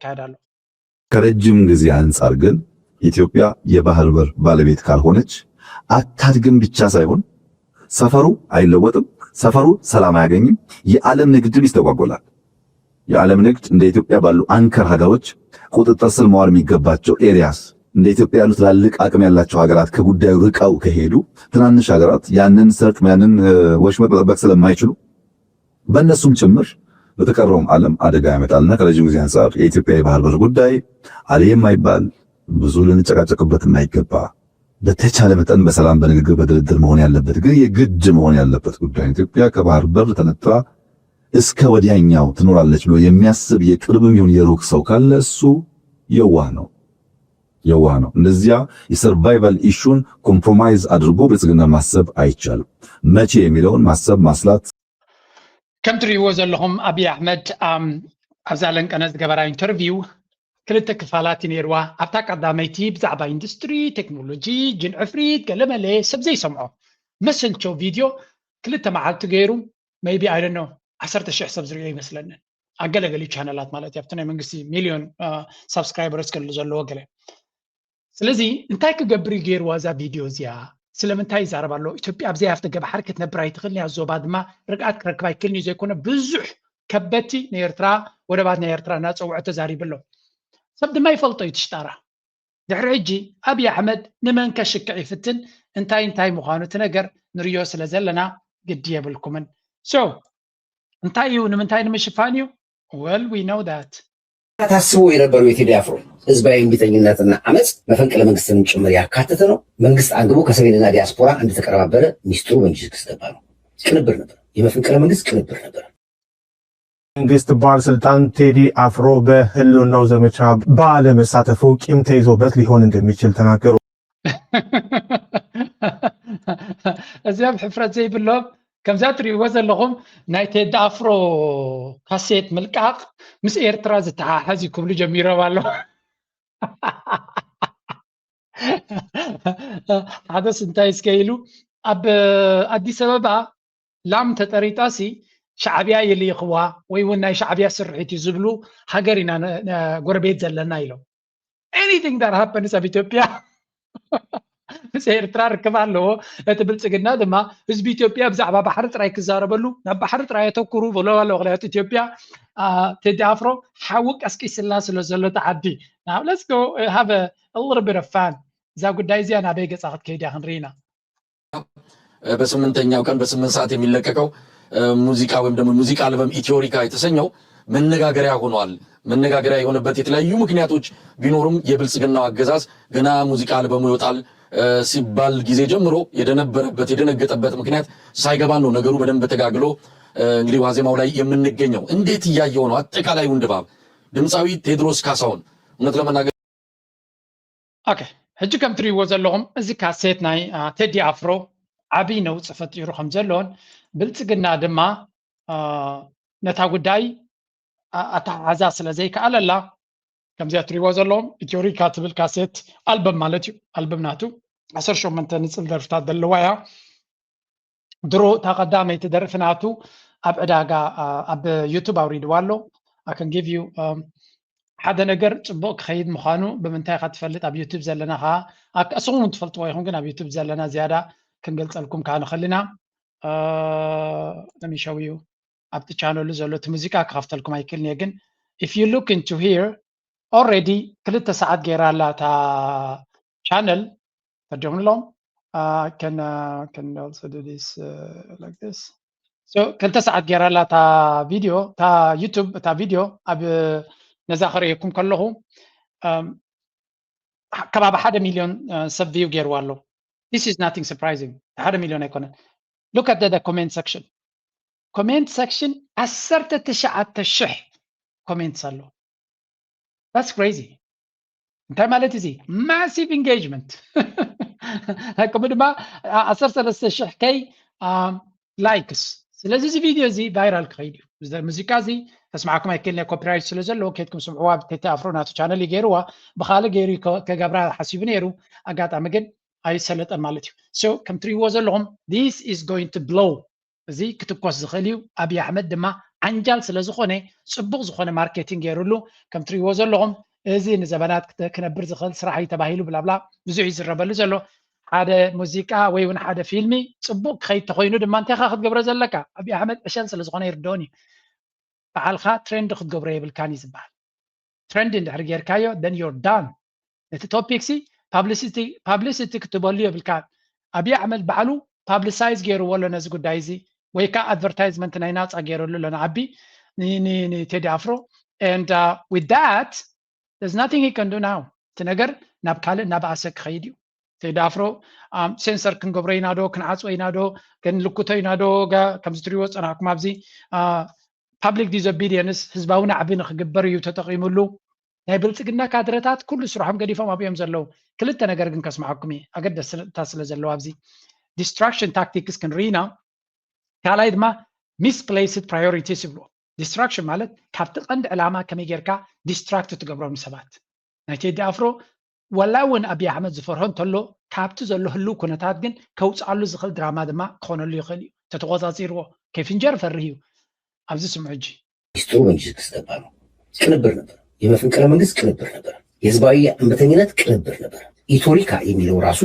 ይካሄድ ኣሎ። ከረጅም ጊዜ አንጻር ግን ኢትዮጵያ የባህር በር ባለቤት ካልሆነች አታድግም ብቻ ሳይሆን ሰፈሩ አይለወጥም፣ ሰፈሩ ሰላም አያገኝም፣ የዓለም ንግድም ይስተጓጎላል። የዓለም ንግድ እንደ ኢትዮጵያ ባሉ አንከር ሀገሮች ቁጥጥር ስር መዋል የሚገባቸው areas እንደ ኢትዮጵያ ያሉ ትላልቅ አቅም ያላቸው ሀገራት ከጉዳዩ ርቀው ከሄዱ ትናንሽ ሀገራት ያንን ሰርጥ ያንን ወሽመጥ መጠበቅ ስለማይችሉ በእነሱም ጭምር በተቀረውም ዓለም አደጋ ያመጣልና ከረጅም ጊዜ አንጻር የኢትዮጵያ የባህር በር ጉዳይ አለ የማይባል ብዙ ልንጨቃጨቅበት የማይገባ በተቻለ መጠን በሰላም በንግግር በድርድር መሆን ያለበት ግን የግድ መሆን ያለበት ጉዳይ ኢትዮጵያ ከባህር በር ተነጥላ እስከ ወዲያኛው ትኖራለች ብሎ የሚያስብ የቅርብም ይሁን የሩቅ ሰው ካለ እሱ የዋህ ነው፣ የዋህ ነው። እንደዚያ የ survival issue ን compromise አድርጎ ብልጽግና ማሰብ አይቻልም። መቼ የሚለውን ማሰብ ማስላት ከም ትሪእዎ ዘለኹም ኣብይ ኣሕመድ ኣብዛ ለንቀነ ዝገበራ interview ክልተ ክፋላት እዩ ነይርዋ። ኣብታ ቀዳመይቲ ብዛዕባ ኢንዱስትሪ፣ ቴክኖሎጂ፣ ጅን ዕፍሪት፣ ገለመለ ሰብ ዘይሰምዖ መሰልቸው ቪድዮ ክልተ መዓልቲ ገይሩ maybe I don't know ዓሰርተ ሽሕ ሰብ ዝሪኦ ይመስለንን። ኣብ ገለገሊኡ ቻነላት ማለት እዩ ኣብቲ ናይ መንግስቲ ሚልዮን subscribers ከሉ ዘለዎ ገለ ስለዚ እንታይ ክገብር እዩ ገይርዋ እዛ ቪድዮ እዚኣ? ስለምንታይ ይዛረብ ኣሎ? ኢትዮጵያ ኣብዘይ ኣፍደገ ባሕሪ ክትነብር ኣይትኽእልን እያ። ዞባ ድማ ርግኣት ክረክብ ኣይክእልን እዩ ዘይኮነ ብዙሕ ከበቲ ንኤርትራ ወደባት ናይ ኤርትራ እናፀውዐ ተዛሪቡ ኣሎ። ሰብ ድማ ይፈልጦ እዩ ትሽጣራ። ድሕሪ ሕጂ ኣብይ ኣሕመድ ንመን ከሽክዕ ይፍትን እንታይ እንታይ ምዃኑ እቲ ነገር ንርዮ ስለ ዘለና ግዲ የብልኩምን። So እንታይ እዩ ንምንታይ ንምሽፋን እዩ? Well we know that ታስቦ የነበረው የቴዲ አፍሮ ህዝባዊ እምቢተኝነትና ዓመፅ መፈንቅለ መንግስትንም ጭምር ያካተተ ነው። መንግስት አንግቦ ከሰሜንና ዲያስፖራ እንደተቀነባበረ ሚስጥሩ በእንግሊዝ ክስ ገባ ነው። ቅንብር ነበር፣ የመፈንቅለ መንግስት ቅንብር ነበር። መንግስት ባለስልጣን ቴዲ አፍሮ በህልውናው ዘመቻ ባለመሳተፉ ቂም ተይዞበት ሊሆን እንደሚችል ተናገሩ። እዚኦም ሕፍረት ዘይብሎም ከምዛ ትሪእዎ ዘለኹም ናይ ቴዲ ኣፍሮ ካሴት ምልቃቕ ምስ ኤርትራ ዝተሓሓዝ እዩ ክብሉ ጀሚሮም ኣለዉ። ሓደስ እንታይ እስከ ኢሉ ኣብ ኣዲስ ኣበባ ላም ተጠሪጣሲ ሻዕብያ ይልይኽዋ ወይ እውን ናይ ሻዕብያ ስርሒት እዩ ዝብሉ ሃገር ኢና ጎረቤት ዘለና ኢሎም። Anything that happens ኣብ ኢትዮጵያ ምስ ኤርትራ ርክብ ኣለዎ። እቲ ብልፅግና ድማ ህዝቢ ኢትዮጵያ ብዛዕባ ባሕሪ ጥራይ ክዛረበሉ ናብ ባሕሪ ጥራይ የተኩሩ ብሎ ኣለዎ። ምክንያቱ ኢትዮጵያ ቴዲ ኣፍሮ ሓዊ ቀስቂስላ ስለ ዘሎ ተዓዲ ናብ let's go have a little bit of fun እዛ ጉዳይ እዚኣ ናበይ ገፃ ክትከይድ እያ ክንርኢ ኢና። በስምንተኛው ቀን በስምንት ሰዓት የሚለቀቀው ሙዚቃ ወይም ደግሞ ሙዚቃ አልበም ኢትዮሪካ የተሰኘው መነጋገሪያ ሆኗል። መነጋገሪያ የሆነበት የተለያዩ ምክንያቶች ቢኖሩም የብልጽግናው አገዛዝ ገና ሙዚቃ አልበሙ ይወጣል ሲባል ጊዜ ጀምሮ የደነበረበት የደነገጠበት ምክንያት ሳይገባን ነው። ነገሩ በደንብ ተጋግሎ እንግዲህ ዋዜማው ላይ የምንገኘው። እንዴት እያየው ነው አጠቃላዩን ድባብ? ድምፃዊ ቴድሮስ ካሳሁን እውነት ለመናገር ኦኬ ሕጂ ከም ትሪእዎ ዘለኹም እዚ ካሴት ናይ ቴዲ ኣፍሮ ዓብዪ ነውፂ ፈጢሩ ከም ዘሎን ብልፅግና ድማ ነታ ጉዳይ ኣተሓሓዛ ስለ ዘይከኣለላ ከምዚኣ ትሪእዎ ዘለኹም ኢትዮሪካ ትብል ካሴት ኣልበም ማለት እዩ። ኣልበም ናቱ ዓሰርተ ሸሞንተ ንፅል ደርፍታት ዘለዋ እያ። ድሮ እታ ቀዳመይቲ ደርፊ ናቱ ኣብ ዕዳጋ ኣብ ዩቱብ ኣውሪድዋ ኣሎ። I can give you ሓደ ነገር ፅቡቅ ክኸይድ ምዃኑ ብምንታይ ኢኻ ትፈልጥ? ኣብ ዩቱብ ዘለና ኸዓ እስኹም እውን ትፈልጥዎ ኢኹም፣ ግን ኣብ ዩቱብ ዘለና ዝያዳ ክንገልፀልኩም ከዓ ንኽእል ኢና። Let me show you ኣብቲ ቻነሉ ዘሎ እቲ ሙዚቃ ክኸፍተልኩም ኣይክእልን እየ፣ ግን if you look into here already ክልተ ሰዓት ገይራ ኣላ እታ ቻነል ፈዲኹም ኣለዎም። Uh, can uh, can also do this uh, like this. So ክልተ ሰዓት ገይራ ኣላ እታ ቪድዮ እታ ዩቱብ እታ ቪድዮ ኣብ ነዛ ከርእየኩም ከለኹ ከባቢ ሓደ ሚልዮን ሰብ ቪው ገይርዋ ኣሎ። This is nothing surprising። ሓደ ሚልዮን ኣይኮነን። Look at the comment section። ኮሜንት ሰክሽን ዓሰርተ ትሽዓተ ሽሕ ኮሜንትስ ኣሎ። That's crazy። እንታይ ማለት እዚ massive engagement ከምኡ ድማ ዓሰርተ ሰለስተ ሽሕ ከይ ላይክስ። ስለዚ እዚ ቪድዮ እዚ ቫይራል ክኸይድ እዩ። እዚ ሙዚቃ እዚ ከስምዓኩም ኣይክእልን እየ፣ ኮፒራይት ስለ ዘለዎ። ከይድኩም ስምዕዋ። ቴዲ ኣፍሮ ናቱ ቻነል እዩ ገይርዋ፣ ብኻልእ ገይሩ ከገብራ ሓሲቡ ነይሩ። ኣጋጣሚ ግን ኣይሰለጠን ማለት እዩ። So ከም ትሪእዎ ዘለኹም this is going to blow። እዚ ክትኮስ ዝኽእል እዩ። ኣብይ ኣሕመድ ድማ ዓንጃል ስለ ዝኾነ፣ ጽቡቕ ዝኾነ ማርኬቲንግ ገይሩሉ። ከም ትሪእዎ ዘለኹም፣ እዚ ንዘበናት ክተ- ክነብር ዝኽእል ስራሕ እዩ ተባሂሉ ብላብላ ብዙሕ ይዝረበሉ ዘሎ። ሓደ ሙዚቃ ወይ እውን ሓደ ፊልሚ ጽቡቕ ክኸይድ ተኾይኑ ድማ እንታይ ኢኻ ክትገብሮ ዘለካ? ኣብይ ኣሕመድ ዕሸል ስለ ዝኾነ ይርድኦን እዩ። ባዕልኻ ትሬንድ ክትገብሮ የብልካን እዩ ዝበሃል። ትሬንድ እንድሕር ጌርካዮ then you're done። ነቲ ቶፒክ ሲ ፓብሊሲቲ ክትበሉ የብልካን። ኣብይ ኣሕመድ ባዕሉ ፓብሊሳይዝ ገይርዎ ኣሎ ነዚ ጉዳይ እዚ፣ ወይ ከዓ ኣድቨርታይዝመንት ናይ ናፃ ገይረሉ ኣሎ ንዓቢ ንቴዲ ኣፍሮ። And with that, there's nothing he can do now። እቲ ነገር ናብ ካልእ እናበኣሰ ክኸይድ እዩ። ቴዲ ኣፍሮ ሴንሰር ክንገብሮ ኢና ዶ፣ ክንዓፅዎ ኢና ዶ፣ ክንልክቶ ኢና ዶ? ከምዚ ትሪእዎ ዝፀናሕኩም ኣብዚ ፓብሊክ ዲስኦቢዲየንስ፣ ህዝባዊ ናዕቢ ንክግበር እዩ ተጠቂሙሉ። ናይ ብልፅግና ካድረታት ኩሉ ስርሖም ገዲፎም ኣብኦም ዘለዉ። ክልተ ነገር ግን ከስምዓኩም እየ፣ ኣገደስታ ስለ ዘለዋ ኣብዚ ዲስትራክሽን ታክቲክስ ክንርኢ ኢና። ካልኣይ ድማ ሚስፕሌስድ ፕራዮሪቲስ ይብልዎ። ዲስትራክሽን ማለት ካብቲ ቀንዲ ዕላማ ከመይ ጌርካ ዲስትራክት ትገብሮም ሰባት። ናይ ቴዲ ኣፍሮ ዋላ እውን ኣብይ ኣሕመድ ዝፈርሆ እንተሎ፣ ካብቲ ዘሎ ህልው ኩነታት ግን ከውፅኣሉ ዝኽእል ድራማ ድማ ክኾነሉ ይኽእል እዩ። ተተቆፃፂርዎ ከይፍንጀር ፈርህ እዩ። ኣብዚ ስምዑ ሕጂ። ሚስጥሩ መንግስት ክስገባ ነው። ቅንብር ነበር። የመፈንቅለ መንግስት ቅንብር ነበር። የህዝባዊ እምቢተኝነት ቅንብር ነበር። ኢቶሪካ የሚለው ራሱ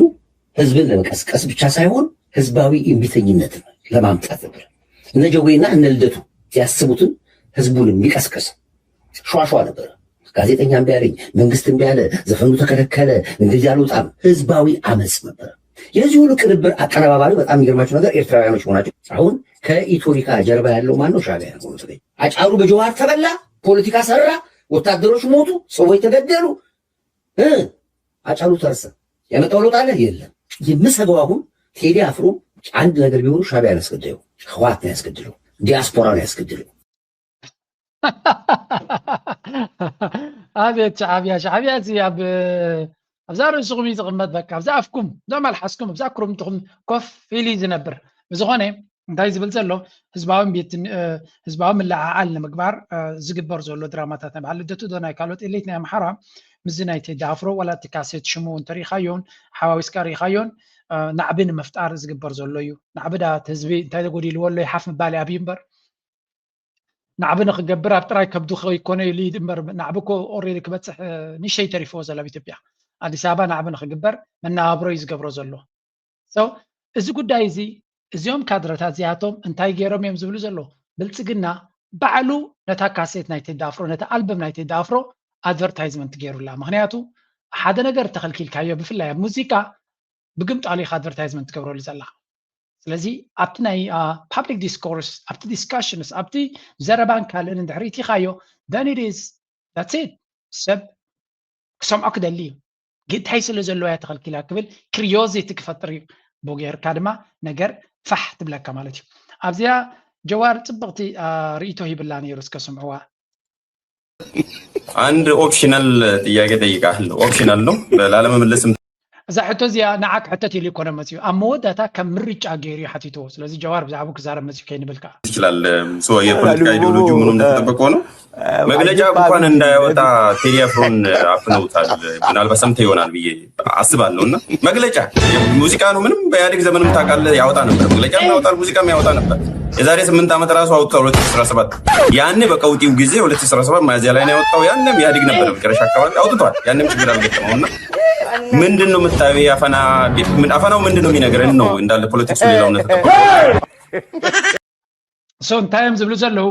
ህዝብን ለመቀስቀስ ብቻ ሳይሆን ህዝባዊ እምቢተኝነትን ለማምጣት ነበር። እነ ጀጎይና እነ ልደቱ ያስቡትን ህዝቡን የሚቀስቀስ ሸዋሸዋ ነበረ። ጋዜጠኛ እምቢ አለኝ፣ መንግስት እምቢ አለ፣ ዘፈኑ ተከለከለ፣ እንግሊዝ አልወጣም፣ ህዝባዊ አመፅ ነበረ። የዚህ ሁሉ ቅንብር አቀነባባሪ በጣም የሚገርማቸው ነገር ኤርትራውያኖች መሆናቸው። አሁን ከኢቶሪካ ጀርባ ያለው ማን ነው? ሻዕቢያ ነው። አጫሉ በጀዋር ተበላ፣ ፖለቲካ ሰራ፣ ወታደሮች ሞቱ፣ ሰዎች ተገደሉ። አጫሉ ተረሳ። ያመጣው ለውጥ አለ የለም። የምሰገው አሁን ቴዲ አፍሮ አንድ ነገር ቢሆኑ ሻዕቢያ ያስገደለው፣ ህወሓት ነው ያስገደለው፣ ዲያስፖራ ነው ያስገደለው። ኣቤት ሻዕብያ፣ ሻዕብያ እዚ ኣብ ኣብዛ ርእስኹም እዩ ዝቕመጥ። በቃ ኣብዛ ኣፍኩም፣ ኣብዛ መልሓስኩም፣ ኣብዛ ክርምትኹም ኮፍ ኢሉ እዩ ዝነብር። ብዝኾነ እንታይ ዝብል ዘሎ፣ ህዝባዊ ቤት ህዝባዊ ምልዕዓል ንምግባር ዝግበር ዘሎ ድራማታት ናይ በዓል ልደቱ ዶ ናይ ካልኦት ኤሊት ናይ ኣምሓራ ምስዚ ናይ ቴዲ ኣፍሮ ዋላ እቲ ካሴት ሽሙ እንተሪኢኻዮን ሓዋዊስካ ሪኢኻዮን ናዕቢ ንምፍጣር ዝግበር ዘሎ እዩ። ናዕቢ ዳ እቲ ህዝቢ እንታይ ተጎዲልዎ ኣሎ ይሓፍ ምባል እዩ ኣብዩ እምበር ናዕቢ ንክገብር ኣብ ጥራይ ከብዱ ከይኮነ ኢሉ እዩ እምበር ናዕቢ እኮ ኦሬዲ ክበፅሕ ንሸይ ተሪፍዎ ዘሎ ኣብ ኢትዮጵያ ኣዲስ ኣበባ ናዕቢ ንክግበር መነባብሮ እዩ ዝገብሮ ዘሎ። እዚ ጉዳይ እዚ እዚኦም ካድረታት እዚኣቶም እንታይ ገይሮም እዮም ዝብሉ ዘለዉ? ብልፅግና ባዕሉ ነታ ካሴት ናይ ቴዲ ኣፍሮ ነታ ኣልበም ናይ ቴዲ ኣፍሮ ኣድቨርታይዝመንት ገይሩላ። ምክንያቱ ሓደ ነገር ተኸልኪልካዮ ብፍላይ ኣብ ሙዚቃ ብግምጣሉ ኢኻ ኣድቨርታይዝመንት ትገብረሉ ዘለኻ። ስለዚ ኣብቲ ናይ ፓብሊክ ዲስኮርስ ኣብቲ ዲስካሽንስ ኣብቲ ዘረባን ካልእን እንድሕር ኢትኻዮ then it is that's it ሰብ ክሰምዖ ክደሊ እዩ። ግታይ ስለ ዘለዎ እያ ተኸልኪላ ክብል ክሪዮዚቲ ክፈጥር እዩ። ብኡ ጌርካ ድማ ነገር ፋሕ ትብለካ ማለት እዩ። ኣብዚኣ ጀዋር ፅብቕቲ ርእይቶ ሂብላ ነይሩ እስከ ስምዕዋ። አንድ ኦፕሽናል ጥያቄ ጠይቃለሁ። ኦፕሽናል ነው ላለመመለስም እዛ ሕቶ እዚኣ ንዓ ክሕተት ኢሉ ይኮነ መፅዩ ኣብ መወዳእታ ከም ምርጫ ገይሩ እዩ ሓቲትዎ። ስለዚ ጀዋር ብዛዕባኡ ክዛረብ መፅዩ ከይንብል ከዓ ይችላል። የፖለቲካ አይዲዮሎጂ ምኑ እንደተጠበቀ ሆኖ መግለጫ እንኳን እንዳያወጣ ቴዲ አፍሮን አፍነውታል። ምናልባት ሰምተህ ይሆናል ብዬ አስባለሁ። እና መግለጫ ሙዚቃ ነው። ምንም በኢህአዴግ ዘመንም ታውቃለህ ያወጣ ነበር፣ መግለጫ ያወጣል፣ ሙዚቃም ያወጣ ነበር። የዛሬ ስምንት ዓመት ራሱ አውጥቷል። ሁለት ሺህ አስራ ሰባት ያኔ በቀውጢው ጊዜ ሁለት ሺህ አስራ ሰባት ሚያዝያ ላይ ነው ያወጣው። ያኔም ኢህአዴግ ነበር መጨረሻ አካባቢ አውጥቷል። ያኔም ችግር አልገጠመው። እና ምንድን ነው የምታየው? አፈና አፈናው ምንድን ነው የሚነግረን ነው እንዳለ ፖለቲክሱ ሌላው ነው ተጠቅሞ so እንታይ እዮም ዝብሉ ዘለዉ?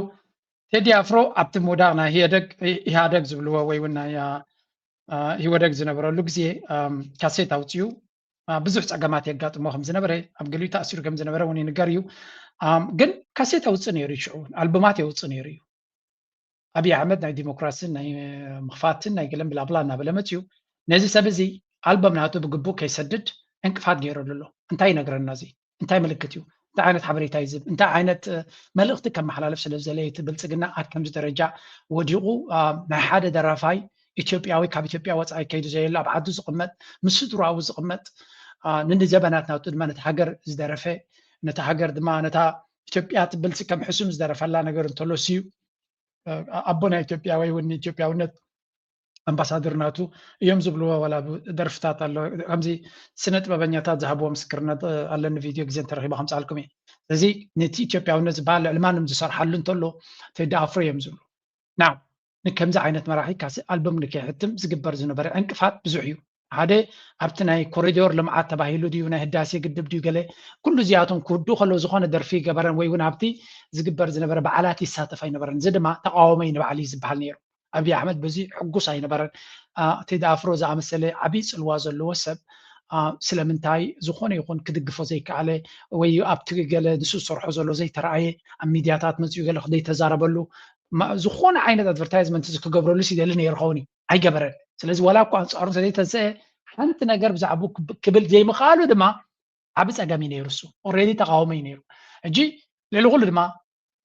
ቴዲ ኣፍሮ ኣብቲ ምውዳቕ ናይ ኢህደግ ኢህኣደግ ዝብልዎ ወይ እውን ናይ ኢህወደግ ዝነበረሉ ግዜ ካሴት ኣውፅኡ ብዙሕ ፀገማት የጋጥሞ ከም ዝነበረ ኣብ ገሊኡ ተኣሲሩ ከም ዝነበረ እውን ይንገር እዩ። ግን ካሴት ኣውፅእ ነይሩ እዩ። ሽዑ ኣልቡማት የውፅእ ነይሩ እዩ። ኣብይ ኣሕመድ ናይ ዲሞክራሲን ናይ ምኽፋትን ናይ ገለን ብላብላ እናበለ መፅኡ ነዚ ሰብ እዚ ኣልበም ናቱ ብግቡእ ከይሰድድ ዕንቅፋት ገይረሉ ኣሎ። እንታይ ይነግረና እዚ? እንታይ ምልክት እዩ? እንታይ ዓይነት ሓበሬታ ይዝብ? እንታይ ዓይነት መልእኽቲ ከመሓላልፍ ስለ ዝደለየ እቲ ብልፅግና ኣብ ከምዚ ደረጃ ወዲቑ? ናይ ሓደ ደራፋይ ኢትዮጵያዊ ካብ ኢትዮጵያ ወፃኢ ከይዱ ዘየሎ ኣብ ዓዱ ዝቕመጥ ምስ ስድራኡ ዝቕመጥ ንዘበናት ናቱ ድማ ነቲ ሃገር ዝደረፈ ነቲ ሃገር ድማ ነታ ኢትዮጵያ ትብልሲ ከም ሕሱም ዝደረፈላ ነገር እንተሎ ስዩ ኣቦ ናይ ኢትዮጵያ ወይ እውን ኢትዮጵያውነት ኣምባሳደር ናቱ እዮም ዝብልዎ ዋላ ደርፍታት ኣሎ። ከምዚ ስነ ጥበበኛታት ዝሃብዎ ምስክርነት ኣለኒ፣ ቪድዮ ግዜ እንተረኺበ ከምፅኣልኩም እየ። ስለዚ ነቲ ኢትዮጵያውነት ዝበሃል ልዕሊ ማንም ዝሰርሓሉ እንተሎ ቴዲ ኣፍሮ እዮም ዝብሉ። ናው ንከምዚ ዓይነት መራሒ ካሲ ኣልበም ንከይሕትም ዝግበር ዝነበረ ዕንቅፋት ብዙሕ እዩ። ሓደ ኣብቲ ናይ ኮሪዶር ልምዓት ተባሂሉ ድዩ ናይ ህዳሴ ግድብ ድዩ ገለ ኩሉ እዚኣቶም ክውድኡ ከለዉ ዝኾነ ደርፊ ይገበረን ወይ እውን ኣብቲ ዝግበር ዝነበረ በዓላት ይሳተፍ ኣይነበረን። እዚ ድማ ተቃዋሞ እዩ ንባዕሉ እዩ ዝበሃል ነይሩ። ኣብይ ኣሕመድ በዚ ሕጉስ ኣይነበረን። ቴዲ ኣፍሮ ዝኣመሰለ ዓብዪ ፅልዋ ዘለዎ ሰብ ስለምንታይ ዝኾነ ይኹን ክድግፎ ዘይከኣለ ወይ ኣብቲ ገለ ንሱ ዝሰርሖ ዘሎ ዘይተረኣየ ኣብ ሚድያታት መፅኡ ገለ ዘይተዛረበሉ ዝኾነ ዓይነት ኣድቨርታይዝመንት እዚ ክገብረሉ ሲደሊ ነይሩ ኸውን እዩ። ኣይገበረን። ስለዚ ዋላ እኳ ኣንፃሩ እንተዘይተንስአ ሓንቲ ነገር ብዛዕባኡ ክብል ዘይምኽኣሉ ድማ ዓቢ ፀገም እዩ ነይሩ። እሱ ኦልሬዲ ተቃውሞ እዩ ነይሩ። ሕጂ ልዕሊ ኩሉ ድማ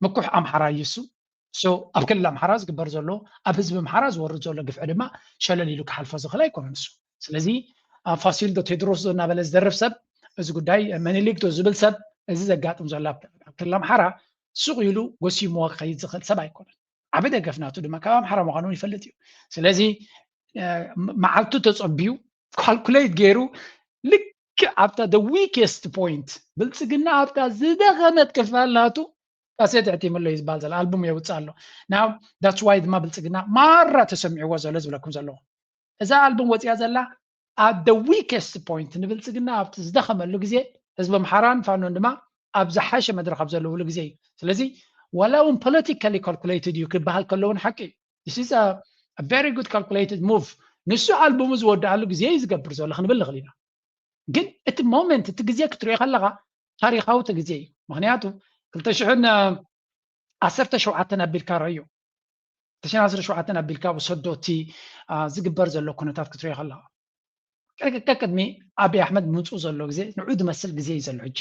ምኩሕ ኣምሓራ እዩ እሱ። ኣብ ክልል ኣምሓራ ዝግበር ዘሎ ኣብ ህዝቢ ኣምሓራ ዝወርድ ዘሎ ግፍዒ ድማ ሸለል ኢሉ ክሓልፎ ዝኽእል ኣይኮነን እሱ። ስለዚ ፋሲል ዶ ቴድሮስ ዶ እናበለ ዝደርፍ ሰብ፣ እዚ ጉዳይ መኒሊክ ዶ ዝብል ሰብ፣ እዚ ዘጋጥም ዘሎ ኣብ ክልል ኣምሓራ ሱቕ ኢሉ ጎሲምዎ ክኸይድ ዝኽእል ሰብ ኣይኮነን። ዓቢ ደገፍ ናቱ ድማ ካብ ኣምሓራ ምዃኑ ይፈልጥ እዩ። ስለዚ መዓልቱ ተጸቢዩ ካልኩሌት ገይሩ ልክዕ ኣብታ the weakest point ብልጽግና ኣብታ ዝደኸመት ክፋል ናቱ ካሴት ኣሕቲሙሉ እዩ ዝበሃል ዘሎ ኣልቡም የውፅእ ኣሎ። ናው that's why ድማ ብልፅግና ማራ ተሰሚዕዎ ዘሎ ዝብለኩም ዘለኹ እዛ ኣልቡም ወፂኣ ዘላ at the weakest point ንብልፅግና ኣብቲ ዝደኸመሉ ግዜ ህዝቢ ኣምሓራን ፋኖን ድማ ኣብ ዝሓሸ መድረኽ ኣብ ዘለውሉ ግዜ እዩ። ስለዚ ዋላ እውን politically calculated እዩ ክበሃል ከሎ እውን ሓቂ እዩ። This is a very good calculated move። ንሱ ኣልቡሙ ዝወድኣሉ ግዜ እዩ ዝገብር ዘሎ ክንብል ንኽእል ኢና። ግን እቲ ሞመንት እቲ ግዜ ክትሪኦ ከለኻ ታሪኻዊ እቲ ግዜ እዩ። ምክንያቱ ክልተ ሽሕን ዓሰርተ ሸውዓተን ኣቢልካ ረእዮ። ክልተ ሽሕን ዓሰርተ ሸውዓተን ኣቢልካ ውሰዶ እቲ ዝግበር ዘሎ ኩነታት ክትሪኦ ከለኻ ቀቅድሚ ኣብይ ኣሕመድ ምምፅኡ ዘሎ ግዜ ንዑ ዝመስል ግዜ እዩ ዘሎ። ሕጂ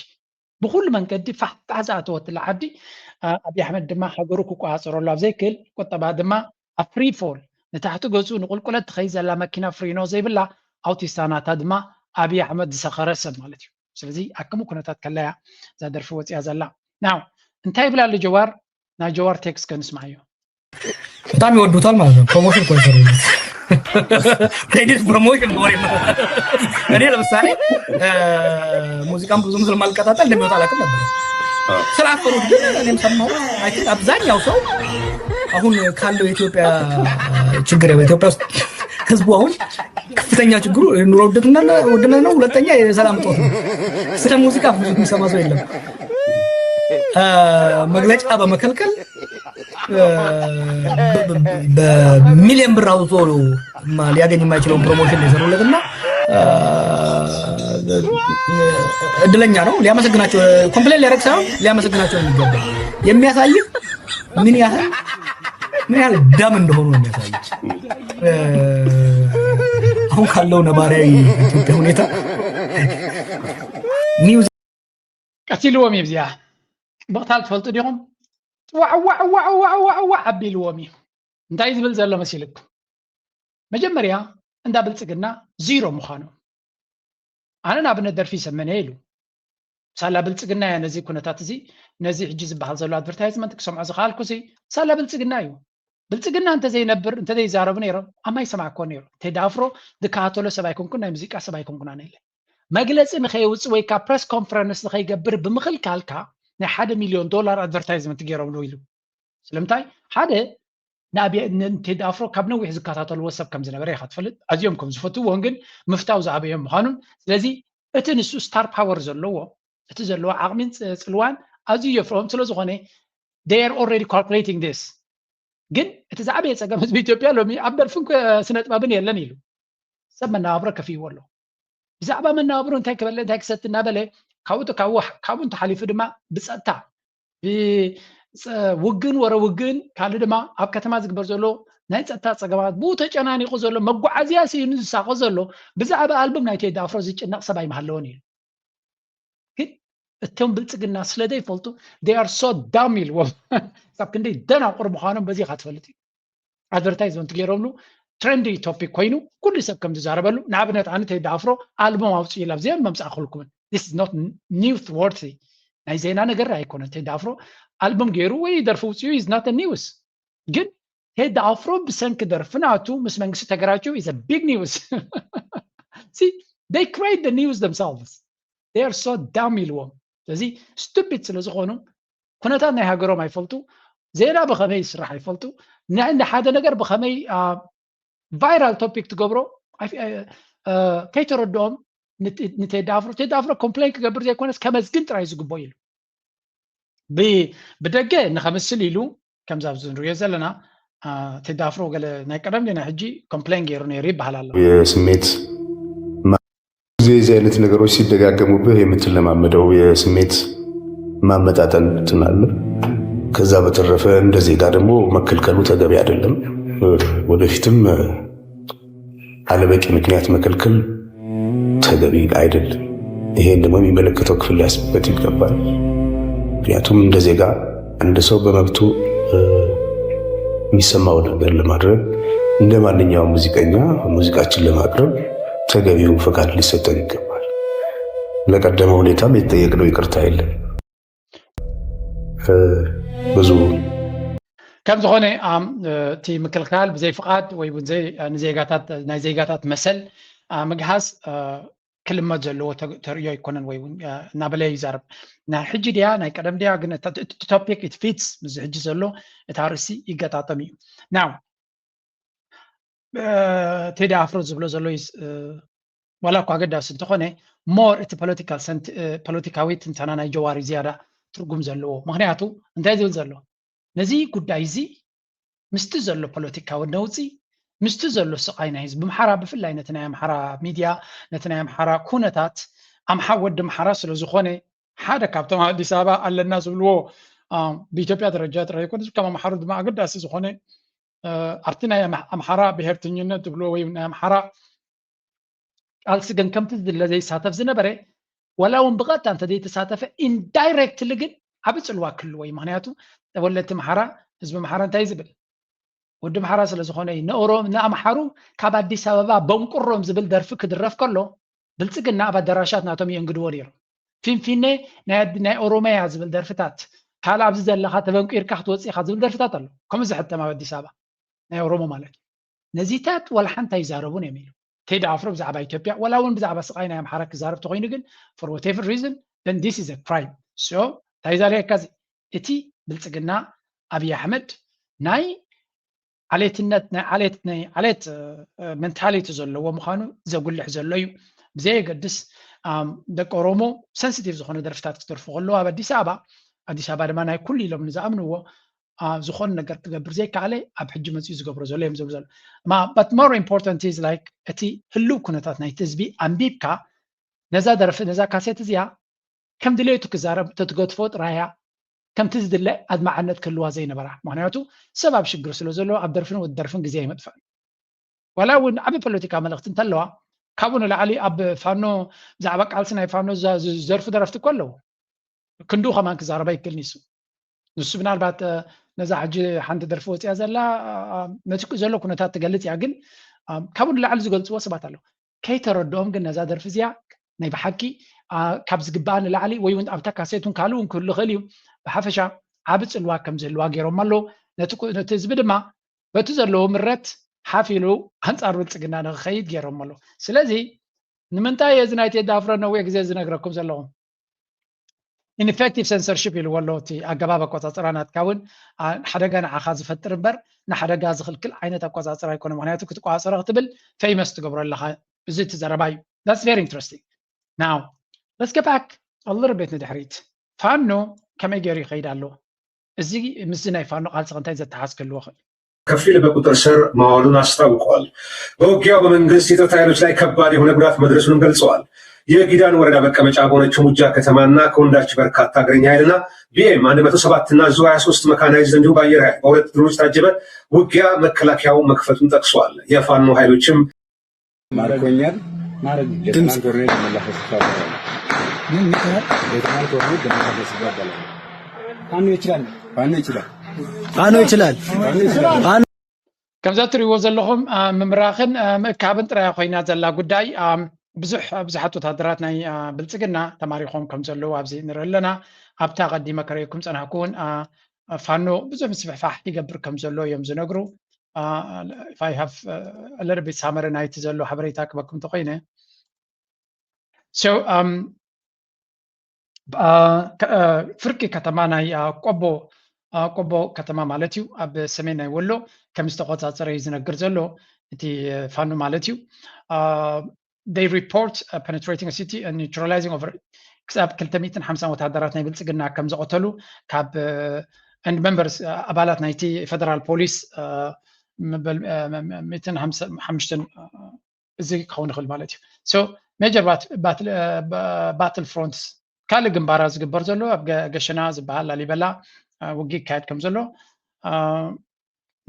ብኩሉ መንገዲ ፋሕፋሕ ዝኣተወትላ ዓዲ ኣብይ ኣሕመድ ድማ ሃገሩ ክቆፃፀረሉ ኣብ ዘይክእል ቁጠባ ድማ ኣብ ፍሪ ፎል ንታሕቲ ገፁ ንቁልቁለት ትኸይድ ዘላ መኪና ፍሪኖ ዘይብላ ኣውቲስታ ናታ ድማ ኣብይ ኣሕመድ ዝሰኸረ ሰብ ማለት እዩ። ስለዚ ኣከሙ ኩነታት ከለያ እዛ ደርፊ ወፂኣ ዘላ ናው እንታይ ይብላ ኣሎ ጀዋር ናይ ጀዋር ቴክስት ከንስማዓዮ። በጣም ይወዱታል ማለት ነው። ፕሮሞሽን እኮ ይሰሩለት። ክሬዲት ፕሮሞሽን ወሬ እኔ ለምሳሌ ሙዚቃም ብዙም ስለማልቀጣጠል እንደሚወጣ አላውቅም ነበር። ስላፈሩት ግን እኔም ሰማሁ። አይ ቲንክ አብዛኛው ሰው አሁን ካለው የኢትዮጵያ ችግር ኢትዮጵያ ውስጥ ህዝቡ አሁን ከፍተኛ ችግሩ ኑሮ ውድነት ነው፣ ሁለተኛ የሰላም እጦት ነው። ስለ ሙዚቃ ብዙ የሚሰማ ሰው የለም። መግለጫ በመከልከል በሚሊዮን ብር አውጥቶ ሊያገኝ የማይችለውን ፕሮሞሽን የሰሩለት እና እድለኛ ነው። ሊያመሰግናቸው ኮምፕሌን ሊያደርግ ሳይሆን ሊያመሰግናቸው የሚገባ የሚያሳይ ምን ያህል ምን ያህል ደም እንደሆኑ ነው የሚያሳይ። አሁን ካለው ነባራዊ ኢትዮጵያ ሁኔታ ኒውስ ቀቲልዎም እዩ። እዚኣ ብቕታል ትፈልጡ ዲኹም? ዋዕዋዕዋዕዋዕዋዕ ኣቢልዎም እዩ። እንታይ ዝብል ዘሎ መሲልኩም? መጀመርያ እንዳ ብልፅግና ዚሮ ምዃኑ ኣነ ንኣብነት ደርፊ ይሰመነ ኢሉ ሳላ ብልፅግና እያ ነዚ ኩነታት እዚ ነዚ ሕጂ ዝበሃል ዘሎ ኣድቨርታይዝመንት ክሰምዖ ዝኸኣልኩ ሲ ሳላ ብልፅግና እዩ። ብልፅግና እንተዘይነብር እንተዘይዛረቡ ነይሮም ኣማይ ሰማዕኮ ነይሩ። ቴዲ ኣፍሮ ዝከታተሎ ሰብ ኣይኮንኩን ናይ ሙዚቃ ሰብ ኣይኮንኩን ኣነ ኢለ መግለፂ ንኸየውፅእ ወይ ካብ ፕረስ ኮንፈረንስ ንኸይገብር ብምኽልካልካ ናይ ሓደ ሚሊዮን ዶላር ኣድቨርታይዝመንት ገይሮምሉ ኢሉ። ስለምንታይ ሓደ ንኣብየ ንቴዲ ኣፍሮ ካብ ነዊሕ ዝከታተልዎ ሰብ ከም ዝነበረ ኢኻ ትፈልጥ። ኣዝዮም ከም ዝፈትውዎን ግን ምፍታው ዝኣበዮም ምዃኑን ስለዚ እቲ ንሱ ስታር ፓወር ዘለዎ እቲ ዘለዎ ዓቕሚን ጽልዋን ኣዝዩ የፍርሆም ስለ ዝኾነ they are already calculating this። ግን እቲ ዝዓበየ ጸገም ህዝቢ ኢትዮጵያ ሎሚ ኣብ ደርፍን ስነ ጥበብን የለን ኢሉ ሰብ መነባብሮ ከፊእዎ ኣሎ። ብዛዕባ መነባብሮ እንታይ ክበለ እንታይ ክሰቲ እናበለ ካብኡ ካብኡ እንተሓሊፉ ድማ ብጸጥታ ውግን ወረ ውግን ካልእ ድማ ኣብ ከተማ ዝግበር ዘሎ ናይ ፀጥታ ፀገማት ብኡ ተጨናኒቁ ዘሎ መጓዓዝያ ስኢኑ ዝሳቐ ዘሎ ብዛዕባ ኣልቡም ናይ ቴዲ ኣፍሮ ዝጭነቕ ሰብ ኣይምሃለወን እዩ። ግን እቶም ብልፅግና ስለ ዘይፈልጡ they are so dumb ኢልዎም ሳብ ክንደይ ደናቁር ምዃኖም በዚ ኢኻ ትፈልጥ እዩ። ኣድቨርታይዝመንት ገይሮምሉ ትሬንዲ ቶፒክ ኮይኑ ኩሉ ሰብ ከም ዝዛረበሉ ንኣብነት ኣነ ቴዲ ኣፍሮ ኣልቡም ኣውፅኡ ኢላ ብዚኦም መምፃእክልኩምን this is not news worthy ናይ ዜና ነገር ኣይኮነን። ቴዲ ኣፍሮ ኣልቡም ገይሩ ወይ ደርፊ ውፅኡ is not news ግን ቴዲ ኣፍሮ ብሰንኪ ደርፊ ናቱ ምስ መንግስቲ ተገራጭው is a big news። See, they create the news themselves. They are so dumb ኢልዎም። ስለዚ stupid ስለ ዝኾኑ ኩነታት ናይ ሃገሮም ኣይፈልጡ፣ ዜና ብኸመይ ይስራሕ ኣይፈልጡ፣ ንሕንዲ ሓደ ነገር ብኸመይ viral topic ትገብሮ ከይተረድኦም ንቴዲ ኣፍሮ፣ ቴዲ ኣፍሮ complain ክገብር ዘይኮነስ ከመስግን ጥራይ ዝግቦ ኢሉ። ብደገ ንኸምስል ኢሉ ከምዚ ኣብዚ ንሪኦ ዘለና ቴዲ ኣፍሮ ገለ ናይ ቀደም ናይ ሕጂ complain ገይሩ ነይሩ ይበሃል ኣሎ። የስሜት ጊዜ እዚህ አይነት ነገሮች ሲደጋገሙብህ የምትለማመደው የስሜት ማመጣጠን ትናለ። ከዛ በተረፈ እንደ ዜጋ ደግሞ መከልከሉ ተገቢ አይደለም። ወደፊትም አለበቂ ምክንያት መከልከል ተገቢ አይደለም። ይሄን ደግሞ የሚመለከተው ክፍል ሊያስብበት ይገባል። ምክንያቱም እንደ ዜጋ አንድ ሰው በመብቱ የሚሰማው ነገር ለማድረግ እንደ ማንኛውም ሙዚቀኛ ሙዚቃችን ለማቅረብ ተገቢው ፈቃድ ሊሰጠን ይገባል። ለቀደመ ሁኔታም የተጠየቅነው ይቅርታ የለም። ብዙ ከም ዝኾነ እቲ ምክልካል ብዘይ ፍቓድ ወይ እውን ናይ ዜጋታት መሰል ምግሃስ ክልመድ ዘለዎ ተርእዮ ኣይኮነን ወይ እውን እናበለ ይዛረብ። ናይ ሕጂ ድያ ናይ ቀደም ድያ ግን topic it fits ምስ ሕጂ ዘሎ እቲ ኣርእስቲ ይገጣጠም እዩ። ናው ቴዲ ኣፍሮ ዝብሎ ዘሎ ዋላ እኳ ኣገዳሲ እንተኾነ more እቲ ፖለቲካዊ ትንተና ናይ ጀዋር እዩ ዝያዳ ትርጉም ዘለዎ። ምክንያቱ እንታይ ዝብል ዘሎ ነዚ ጉዳይ እዚ ምስቲ ዘሎ ፖለቲካዊ ነውፂ ምስቲ ዘሎ ስቓይ ናይ ህዝቢ ኣምሓራ ብፍላይ ነቲ ናይ ኣምሓራ ሚድያ ነቲ ናይ ኣምሓራ ኩነታት ኣምሓ ወዲ ኣምሓራ ስለ ዝኾነ ሓደ ካብቶም ኣብ ኣዲስ ኣበባ ኣለና ዝብልዎ ብኢትዮጵያ ደረጃ ጥራይ ይኮነስ ከም ኣምሓሩ ድማ ኣገዳሲ ዝኾነ ኣብቲ ናይ ኣምሓራ ብሄርተኝነት ዝብልዎ ወይ ናይ ኣምሓራ ቃልሲ ግን ከምቲ ዝድለ ዘይሳተፍ ዝነበረ ዋላ እውን ብቐጥታ እንተዘይተሳተፈ indirectly ግን ዓብ ፅልዋ ክህልዎ እዩ። ምክንያቱ ተወለድቲ ኣምሓራ ህዝቢ ኣምሓራ እንታይ ዝብል ወዲ ኣምሓራ ስለ ዝኾነ እዩ። ንኣምሓሩ ካብ ኣዲስ ኣበባ በንቁሮም ዝብል ደርፊ ክድረፍ ከሎ ብልፅግና ኣብ ኣዳራሻት ናቶም የእንግድዎ ነይሮም። ፊንፊኔ ናይ ኦሮመያ ዝብል ደርፍታት ካልእ ኣብዚ ዘለኻ ተበንቂርካ ክትወፅእ ኢኻ ዝብል ደርፍታት ኣሎ። ከምኡ ዝሕተም ኣብ ኣዲስ ኣበባ ናይ ኦሮሞ ማለት እዩ። ነዚታት ዋላ ሓንቲ ኣይዛረቡን እዮም ኢሉ ቴዲ ኣፍሮ ብዛዕባ ኢትዮጵያ ዋላ እውን ብዛዕባ ስቓይ ናይ ኣምሓራ ክዛረብ ተኮይኑ ግን for whatever reason then this is a crime። So እንታይ ዛለየካ እዚ እቲ ብልፅግና ኣብይ ኣሕመድ ናይ ዓሌትነት ናይ ዓሌት ናይ ዓሌት mentality ዘለዎ ምዃኑ ዘጉልሕ ዘሎ እዩ። ብዘየገድስ ደቂ ኦሮሞ sensitive ዝኾነ ደርፍታት ክደርፉ ከለዉ ኣብ ኣዲስ ኣበባ ኣዲስ ኣበባ ድማ ናይ ኩሉ ኢሎም ንዝኣምንዎ ዝኾነ ነገር ክገብር ዘይከኣለ ኣብ ሕጂ መፅኡ ዝገብሮ ዘሎ እዮም ዝብሉ ዘሎ but more important is like እቲ ህልው ኩነታት ናይቲ ህዝቢ ኣንቢብካ ነዛ ደርፊ ነዛ ካሴት እዚኣ ከም ድሌቱ ክዛረብ ተትገድፎ ጥራያ ከምቲ ዝድለ ኣድማዕነት ክህልዋ ዘይነበራ ምክንያቱ ሰብ ኣብ ሽግር ስለ ዘሎ ኣብ ደርፍን ወዲ ደርፍን ግዜ ኣይመጥፍእን ዋላ እውን ዓብ ፖለቲካ መልእክቲ እንተለዋ ካብኡ ንላዕሊ ኣብ ፋኖ ብዛዕባ ቃልሲ ናይ ፋኖ ዝዘርፉ ደረፍቲ እኮ ኣለዉ ክንዱ ከማን ክዛረባ ይክእል ንሱ ንሱ ምናልባት ነዛ ሕጂ ሓንቲ ደርፊ ወፅያ ዘላ ነቲ ዘሎ ኩነታት ትገልፅ እያ ግን ካብኡ ንላዕሊ ዝገልፅዎ ሰባት ኣለዉ ከይተረድኦም ግን ነዛ ደርፊ እዚኣ ናይ ብሓቂ ካብ ዝግባኣ ንላዕሊ ወይ እውን ኣብታ ካሴት እውን ካልእ እውን ክህሉ ይኽእል እዩ ብሓፈሻ ዓብ ፅልዋ ከም ዝህልዋ ገይሮም ኣለዉ ነቲ ህዝቢ ድማ በቲ ዘለዎ ምረት ሓፍ ኢሉ ኣንፃር ብልፅግና ንክኸይድ ገይሮም ኣለዉ ስለዚ ንምንታይ እዚ ናይ ቴዲ ኣፍሮ ነዊሕ ግዜ ዝነግረኩም ዘለኹም ineffective censorship ኢልዎ ኣሎ እቲ ኣገባብ ኣቆፃፅራ ናትካ እውን ሓደጋ ንዓኻ ዝፈጥር እምበር ንሓደጋ ዝኽልክል ዓይነት ኣቆፃፅራ ኣይኮነ ምክንያቱ ክትቆፃፀሮ ክትብል famous ትገብሮ ኣለኻ እዚ እቲ ዘረባ እዩ that's very interesting now let's get back a little bit ንድሕሪት ፋኖ ከመይ ገይሩ ይኸይድ ኣሎ እዚ ምስዚ ናይ ፋኖ ቃልሲ እንታይ ዘተሓዝ ክህልዎ ክእል ከፊል በቁጥር ስር ማዋሉን አስታውቋል። በውጊያው በመንግስት የጸጥታ ኃይሎች ላይ ከባድ የሆነ ጉዳት መድረሱንም ገልጸዋል። የጊዳን ወረዳ መቀመጫ በሆነችው ሙጃ ከተማና ከወንዳች በርካታ እግረኛ ኃይልና ቢኤም አንድ መቶ ሰባት እና ዙ ሃያ ሦስት መካናይዝድ እንዲሁም በአየር ኃይል በሁለት ድሮኖች የታጀበ ውጊያ መከላከያው መክፈቱን ጠቅሷል። የፋኖ ኃይሎችም ማርኮኛል። ሌተናል ኮሎኔል ደመላሽ ተስፋ ይባላል። ሌተናል ኮሎኔል ደመላሽ ተስፋ ይባላል። ፋኖ ይችላል። ፋኖ ይችላል። ፋኖ ይችላል። ፋኖ ይችላል። ከምዛ እትሪእዎ ዘለኹም ምምራኽን ምእካብን ጥራያ ኮይና ዘላ ጉዳይ ብዙሕ ብዙሓት ወታደራት ናይ ብልፅግና ተማሪኾም ከም ዘለዉ ኣብዚ ንርኢ ኣለና ኣብታ ቀዲመ ከረየኩም ፀናሕኩ እውን ፋኖ ብዙሕ ምስፍሕፋሕ ይገብር ከም ዘሎ እዮም ዝነግሩ if I have a little bit summary ናይቲ ዘሎ ሓበሬታ ክበኩም እንተኮይነ፣ so ፍርቂ ከተማ ናይ ቆቦ ቆቦ ከተማ ማለት እዩ፣ ኣብ ሰሜን ናይ ወሎ ከም ዝተቆጻጸረ እዩ ዝነግር ዘሎ እቲ ፋኖ ማለት እዩ። They report penetrating a city and neutralizing over ክሳብ ክልተ ሚእትን ሓምሳን ወታደራት ናይ ብልጽግና ከም ዝቐተሉ ካብ and members ኣባላት ናይቲ ፌደራል ፖሊስ መበል ሚእትን ሓምሳን ሓሙሽተን እዚ ክኸውን ይኽእል ማለት እዩ። So major battle fronts ካልእ ግንባራት ዝግበር ዘሎ ኣብ ገሸና ዝበሃል ላሊበላ ውግእ ይካየድ ከም ዘሎ፣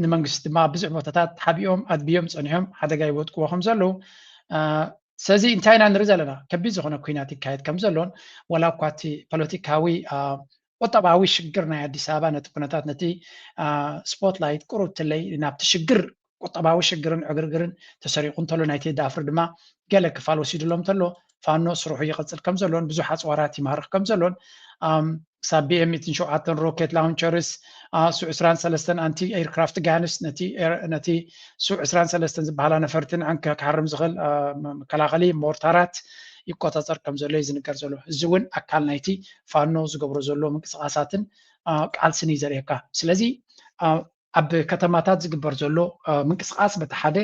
ንመንግስቲ ድማ ብዙሕ ቦታታት ሓቢኦም ኣድብዮም ጸኒሖም ሓደጋ ይወጥቅዎ ከም ዘለዉ። ስለዚ እንታይ ኢና ንርኢ ዘለና? ከቢድ ዝኾነ ኩናት ይካየድ ከም ዘሎን፣ ወላ እኳ እቲ ፖለቲካዊ ቁጠባዊ ሽግር ናይ ኣዲስ ኣበባ ነቲ ኩነታት ነቲ ስፖትላይት ቁሩብ ትለይ ናብቲ ሽግር ቁጠባዊ ሽግርን ዕግርግርን ተሰሪቑ እንተሎ፣ ናይ ቴዲ ኣፍሮ ድማ ገለ ክፋል ወሲድሎም እንተሎ፣ ፋኖ ስርሑ ይቕጽል ከም ዘሎን ብዙሕ ኣጽዋራት ይማርኽ ከም ዘሎን ክሳብ ቢ ኤም ሚእትን ሸውዓተን ሮኬት ላውንቸርስ፣ ሱ ዕስራን ሰለስተን ኣንቲ ኤርክራፍት ጋንስ፣ ነቲ ሱ ዕስራን ሰለስተን ዝበሃላ ነፈርቲ ንዐን ክሓርም ዝኽእል መከላኸሊ ሞርታራት ይቆጻጸር ከም ዘሎ እዩ ዝንገር ዘሎ። እዚ እውን ኣካል ናይቲ ፋኖ ዝገብሮ ዘሎ ምንቅስቃሳትን ቃልስን እዩ ዘርእየካ። ስለዚ ኣብ ከተማታት ዝግበር ዘሎ ምንቅስቃስ በቲ ሓደ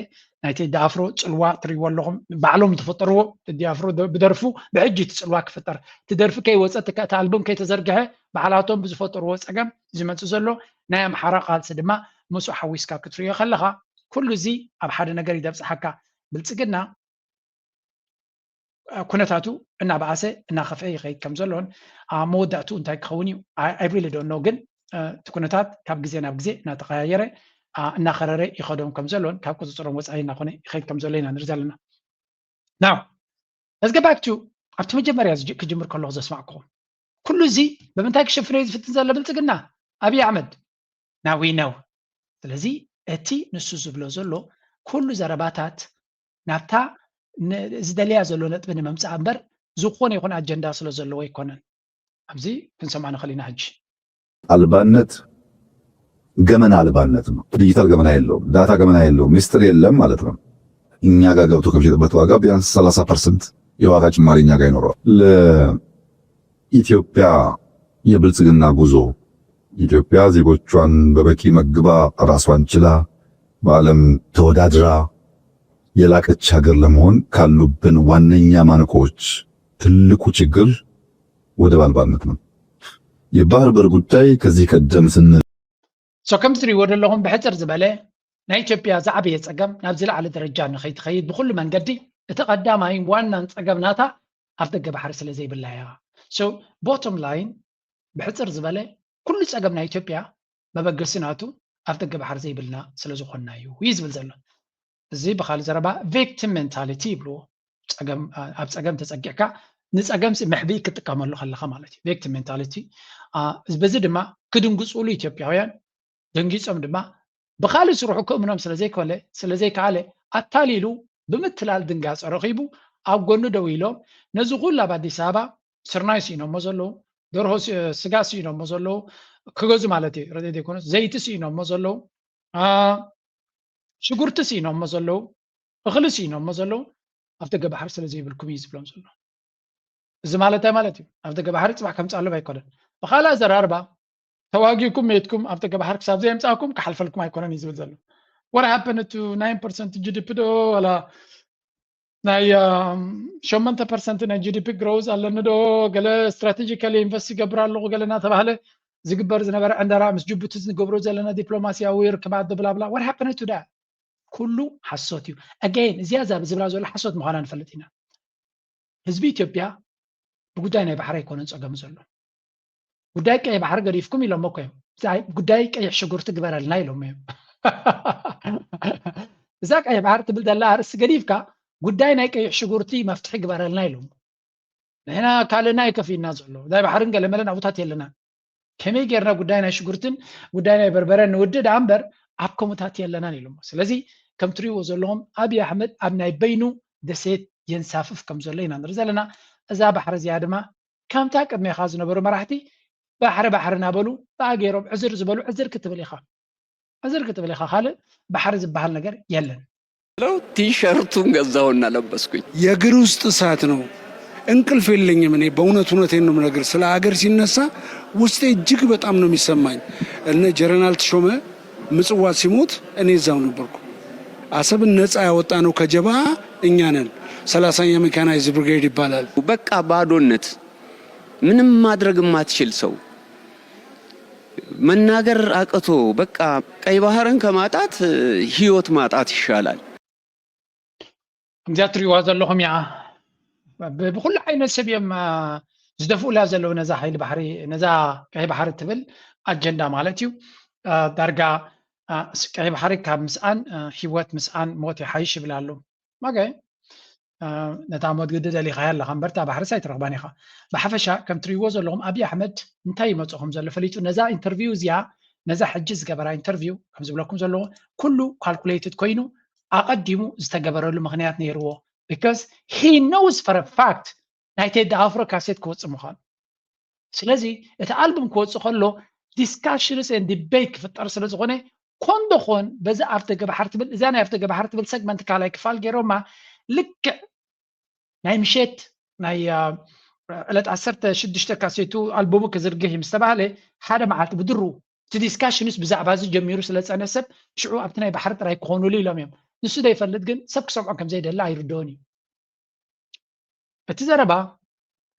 ናይ ቴዲ ኣፍሮ ጽልዋ ትሪእዎ ኣለኹም። ባዕሎም ዝፈጠርዎ ቴዲ ኣፍሮ ብደርፉ ብሕጂ እቲ ጽልዋ ክፍጠር፣ እቲ ደርፊ ከይወጸ እቲ ኣልበም ከይተዘርግሐ ባዕላቶም ብዝፈጠርዎ ጸገም ዝመጽእ ዘሎ ናይ ኣምሓራ ቃልሲ ድማ ምስኡ ሓዊስካ ክትሪኦ ከለኻ ኩሉ እዚ ኣብ ሓደ ነገር ይደብጽሓካ። ብልጽግና ኩነታቱ እናበኣሰ እናኸፍአ ይኸይድ ከም ዘሎን መወዳእቱ እንታይ ክኸውን እዩ I really don't know። ግን እቲ ኩነታት ካብ ግዜ ናብ ግዜ እናተቀያየረ እናኸረረ ይኸዶም ከም ዘሎን ካብ ቁፅፅሮም ወፃኢ እናኾነ ይኸይድ ከም ዘሎ ኢና ንርኢ ዘለና። Now let's get back to ኣብቲ መጀመርያ ክጅምር ከለኹ ዘስማዕኩኹም ኩሉ እዚ ብምንታይ ክሸፍኖ እዩ ዝፍትን ዘሎ ብልፅግና ኣብይ ኣሕመድ? Now we know። ስለዚ እቲ ንሱ ዝብሎ ዘሎ ኩሉ ዘረባታት ናብታ ዝደልያ ዘሎ ነጥቢ ንምምፃእ እምበር ዝኾነ ይኹን ኣጀንዳ ስለ ዘለዎ ኣይኮነን። ኣብዚ ክንሰምዖ ንኽእል ኢና። ሕጂ ኣልባነት ገመና ኣልባነት ነው። ዲጂታል ገመና የለውም፣ ዳታ ገመና የለውም፣ ሚስጥር የለም ማለት ነው። እኛ ጋር ገብቶ ከሚሸጥበት ዋጋ ቢያንስ ሰላሳ ፐርሰንት የዋጋ ጭማሪ እኛ ጋር ይኖረዋል። ለኢትዮጵያ የብልጽግና ጉዞ ኢትዮጵያ ዜጎቿን በበቂ መግባ ራሷን ችላ በዓለም ተወዳድራ የላቀች ሀገር ለመሆን ካሉብን ዋነኛ ማነቆዎች ትልቁ ችግር ወደብ አልባነት ነው። የባህር በር ጉዳይ ከዚህ ቀደም ስንል So ከም ትሪእዎ ዘለኹም ብሕፅር ዝበለ ናይ ኢትዮጵያ ዝዓበየ ፀገም ናብ ዝለዓለ ደረጃ ንኸይትኸይድ ብኩሉ መንገዲ እቲ ቀዳማይን ዋናን ፀገም ናታ ኣፍደገ ባሕሪ ስለ ዘይብላ እያ። So bottom line ብሕፅር ዝበለ ኩሉ ፀገም ናይ ኢትዮጵያ መበገሲ ናቱ ኣፍደገ ባሕሪ ዘይብልና ስለ ዝኾንና እዩ እዩ ዝብል ዘሎ። እዚ ብኻልእ ዘረባ victim mentality ይብልዎ። ኣብ ፀገም ተፀጊዕካ ንፀገም መሕብኢ ክትጥቀመሉ ከለኻ ማለት እዩ። Victim mentality በዚ ድማ ክድንግፁሉ ኢትዮጵያውያን ደንጊፆም ድማ ብኻልእ ስርሑ ክእምኖም ስለዘይኮለ ስለዘይከኣለ ኣታሊሉ ብምትላል ድንጋፀ ረኺቡ ኣብ ጎኑ ደው ኢሎም ነዚ ኩሉ ኣብ ኣዲስ ኣበባ ስርናይ ስኢኖሞ ዘለዉ፣ ደርሆ ስጋ ስኢኖሞ ዘለዉ፣ ክገዙ ማለት እዩ ረድኤት ዘይኮነስ ዘይቲ ስኢኖሞ ዘለዉ፣ ሽጉርቲ ስኢኖሞ ዘለዉ፣ እኽሊ ስኢኖሞ ዘለዉ ኣፍደገ ባሕሪ ስለ ዘይብልኩም እዩ ዝብሎም ዘሎ። እዚ ማለት እንታይ ማለት እዩ? ኣፍደገ ባሕሪ ፅባሕ ከምፅኣሎም ኣይኮነን። ብኻልእ ኣዘራርባ ተዋጊእኩም ሜትኩም ኣፍደገ ባሕሪ ክሳብ ዘየምፃእኩም ክሓልፈልኩም ኣይኮነን እዩ ዝብል ዘሎ። What happened to nine percent GDP ዶ ዋላ ናይ ሸሞንተ ፐርሰንት ናይ GDP growth ኣለኒ ዶ ገለ strategically invest ይገብር ኣለኹ ገለ እናተባህለ ዝግበር ዝነበረ ዕንደራ ምስ ጅቡቲ ዝገብሮ ዘለና ዲፕሎማሲያዊ ርክባት ብላብላ what happened to that? ኩሉ ሓሶት እዩ። Again እዚኣ እዛ ዝብላ ዘሎ ሓሶት ምዃና ንፈልጥ ኢና። ህዝቢ ኢትዮጵያ ብጉዳይ ናይ ባሕሪ ኣይኮነን ፀገሙ ዘሎ። ጉዳይ ቀይሕ ባሕሪ ገዲፍኩም ኢሎሞ እኮ እዮም። ጉዳይ ቀይሕ ሽጉርቲ ግበረልና ኢሎሞ እዮም። እዛ ቀይሕ ባሕሪ ትብል ዘላ ኣርእስቲ ገዲፍካ ጉዳይ ናይ ቀይሕ ሽጉርቲ መፍትሒ ግበረልና ኢሎሞ። ንሕና ካልእና ኣይከፍእና ዘሎ ናይ ባሕርን ገለመለን ኣውታት የለና። ከመይ ጌርና ጉዳይ ናይ ሽጉርትን ጉዳይ ናይ በርበረን ንውድእ ደኣ እምበር ኣብ ከምኡታት የለናን ኢሎሞ። ስለዚ ከም ትሪእዎ ዘለኹም ኣብይ ኣሕመድ ኣብ ናይ በይኑ ደሴት የንሳፍፍ ከም ዘሎ ኢና ንርኢ ዘለና። እዛ ባሕሪ እዚኣ ድማ ከምታ ቅድሜኻ ዝነበሩ መራሕቲ ባሕሪ ባሕሪ እናበሉ ብኣ ገይሮም ዕዝር ዝበሉ ዕዝር ክትብል ኢኻ። እዝር ክትብል ኢኻ፣ ካልእ ባሕሪ ዝበሃል ነገር የለን። ለው ቲሸርቱን ገዛውና ለበስኩኝ። የእግር ውስጥ እሳት ነው። እንቅልፍ የለኝም እኔ በእውነት እውነቴን ነው የምነግር። ስለ ሀገር ሲነሳ ውስጤ እጅግ በጣም ነው የሚሰማኝ። እነ ጀረናል ተሾመ ምጽዋ ሲሞት እኔ እዛው ነበርኩ። አሰብን ነፃ ያወጣ ነው ከጀብሃ እኛ ነን። ሰላሳኛ ሜካናይዝድ ብርጌድ ይባላል። በቃ ባዶነት፣ ምንም ማድረግ የማትችል ሰው፣ መናገር አቅቶ፣ በቃ ቀይ ባህርን ከማጣት ህይወት ማጣት ይሻላል። ከምዚኣ ትሪእዋ ዘለኹም እያ። ብኩሉ ዓይነት ሰብ እዮም ዝደፍኡላ ዘለዉ ነዛ ሓይሊ ባሕሪ፣ ነዛ ቀይ ባሕሪ ትብል ኣጀንዳ ማለት እዩ። ዳርጋ ቀይ ባሕሪ ካብ ምስኣን ህይወት ምስኣን ሞት ይሓይሽ ይብል ኣሎ። ማገ ነታ ሞት ግዲ ደሊኻያ ኣለኻ እምበር እታ ባሕርስ ኣይትረኽባን ኢኻ። ብሓፈሻ ከም ትሪእዎ ዘለኹም ኣብይ ኣሕመድ እንታይ ይመፅኹም ዘሎ ፈሊጡ ነዛ ኢንተርቪው እዚኣ፣ ነዛ ሕጂ ዝገበራ ኢንተርቪው ከም ዝብለኩም ዘለዎ ኩሉ ካልኩሌትድ ኮይኑ ኣቐዲሙ ዝተገበረሉ ምኽንያት ነይርዎ። Because he knows for a fact ናይ ቴዲ ኣፍሮ ካሴት ክወፅእ ምዃኑ። ስለዚ እቲ ኣልቡም ክወፅእ ከሎ discussions and debate ክፍጠር ስለ ዝኾነ ኮን ዶ ኾን በዚ ኣፍ ደገ ባሕሪ ትብል፣ እዛ ናይ ኣፍ ደገ ባሕሪ ትብል ሰግመንት ካልኣይ ክፋል ገይሮማ ልክዕ ናይ ምሸት ናይ ዕለት ዓሰርተ ሽዱሽተ ካሴቱ ኣልቡሙ ክዝርግህ እዩ ምስ ተባህለ ሓደ መዓልቲ ብድሩ እቲ ዲስካሽንስ ብዛዕባ እዚ ጀሚሩ ስለ ዝፀንሕ ሰብ ሽዑ ኣብቲ ናይ ባሕሪ ጥራይ ክኾኑሉ ኢሎም እዮም። ንሱ ዘይፈልጥ ግን ሰብ ክሰምዖ ከም ዘይደሊ ኣይርድኦን እዩ። እቲ ዘረባ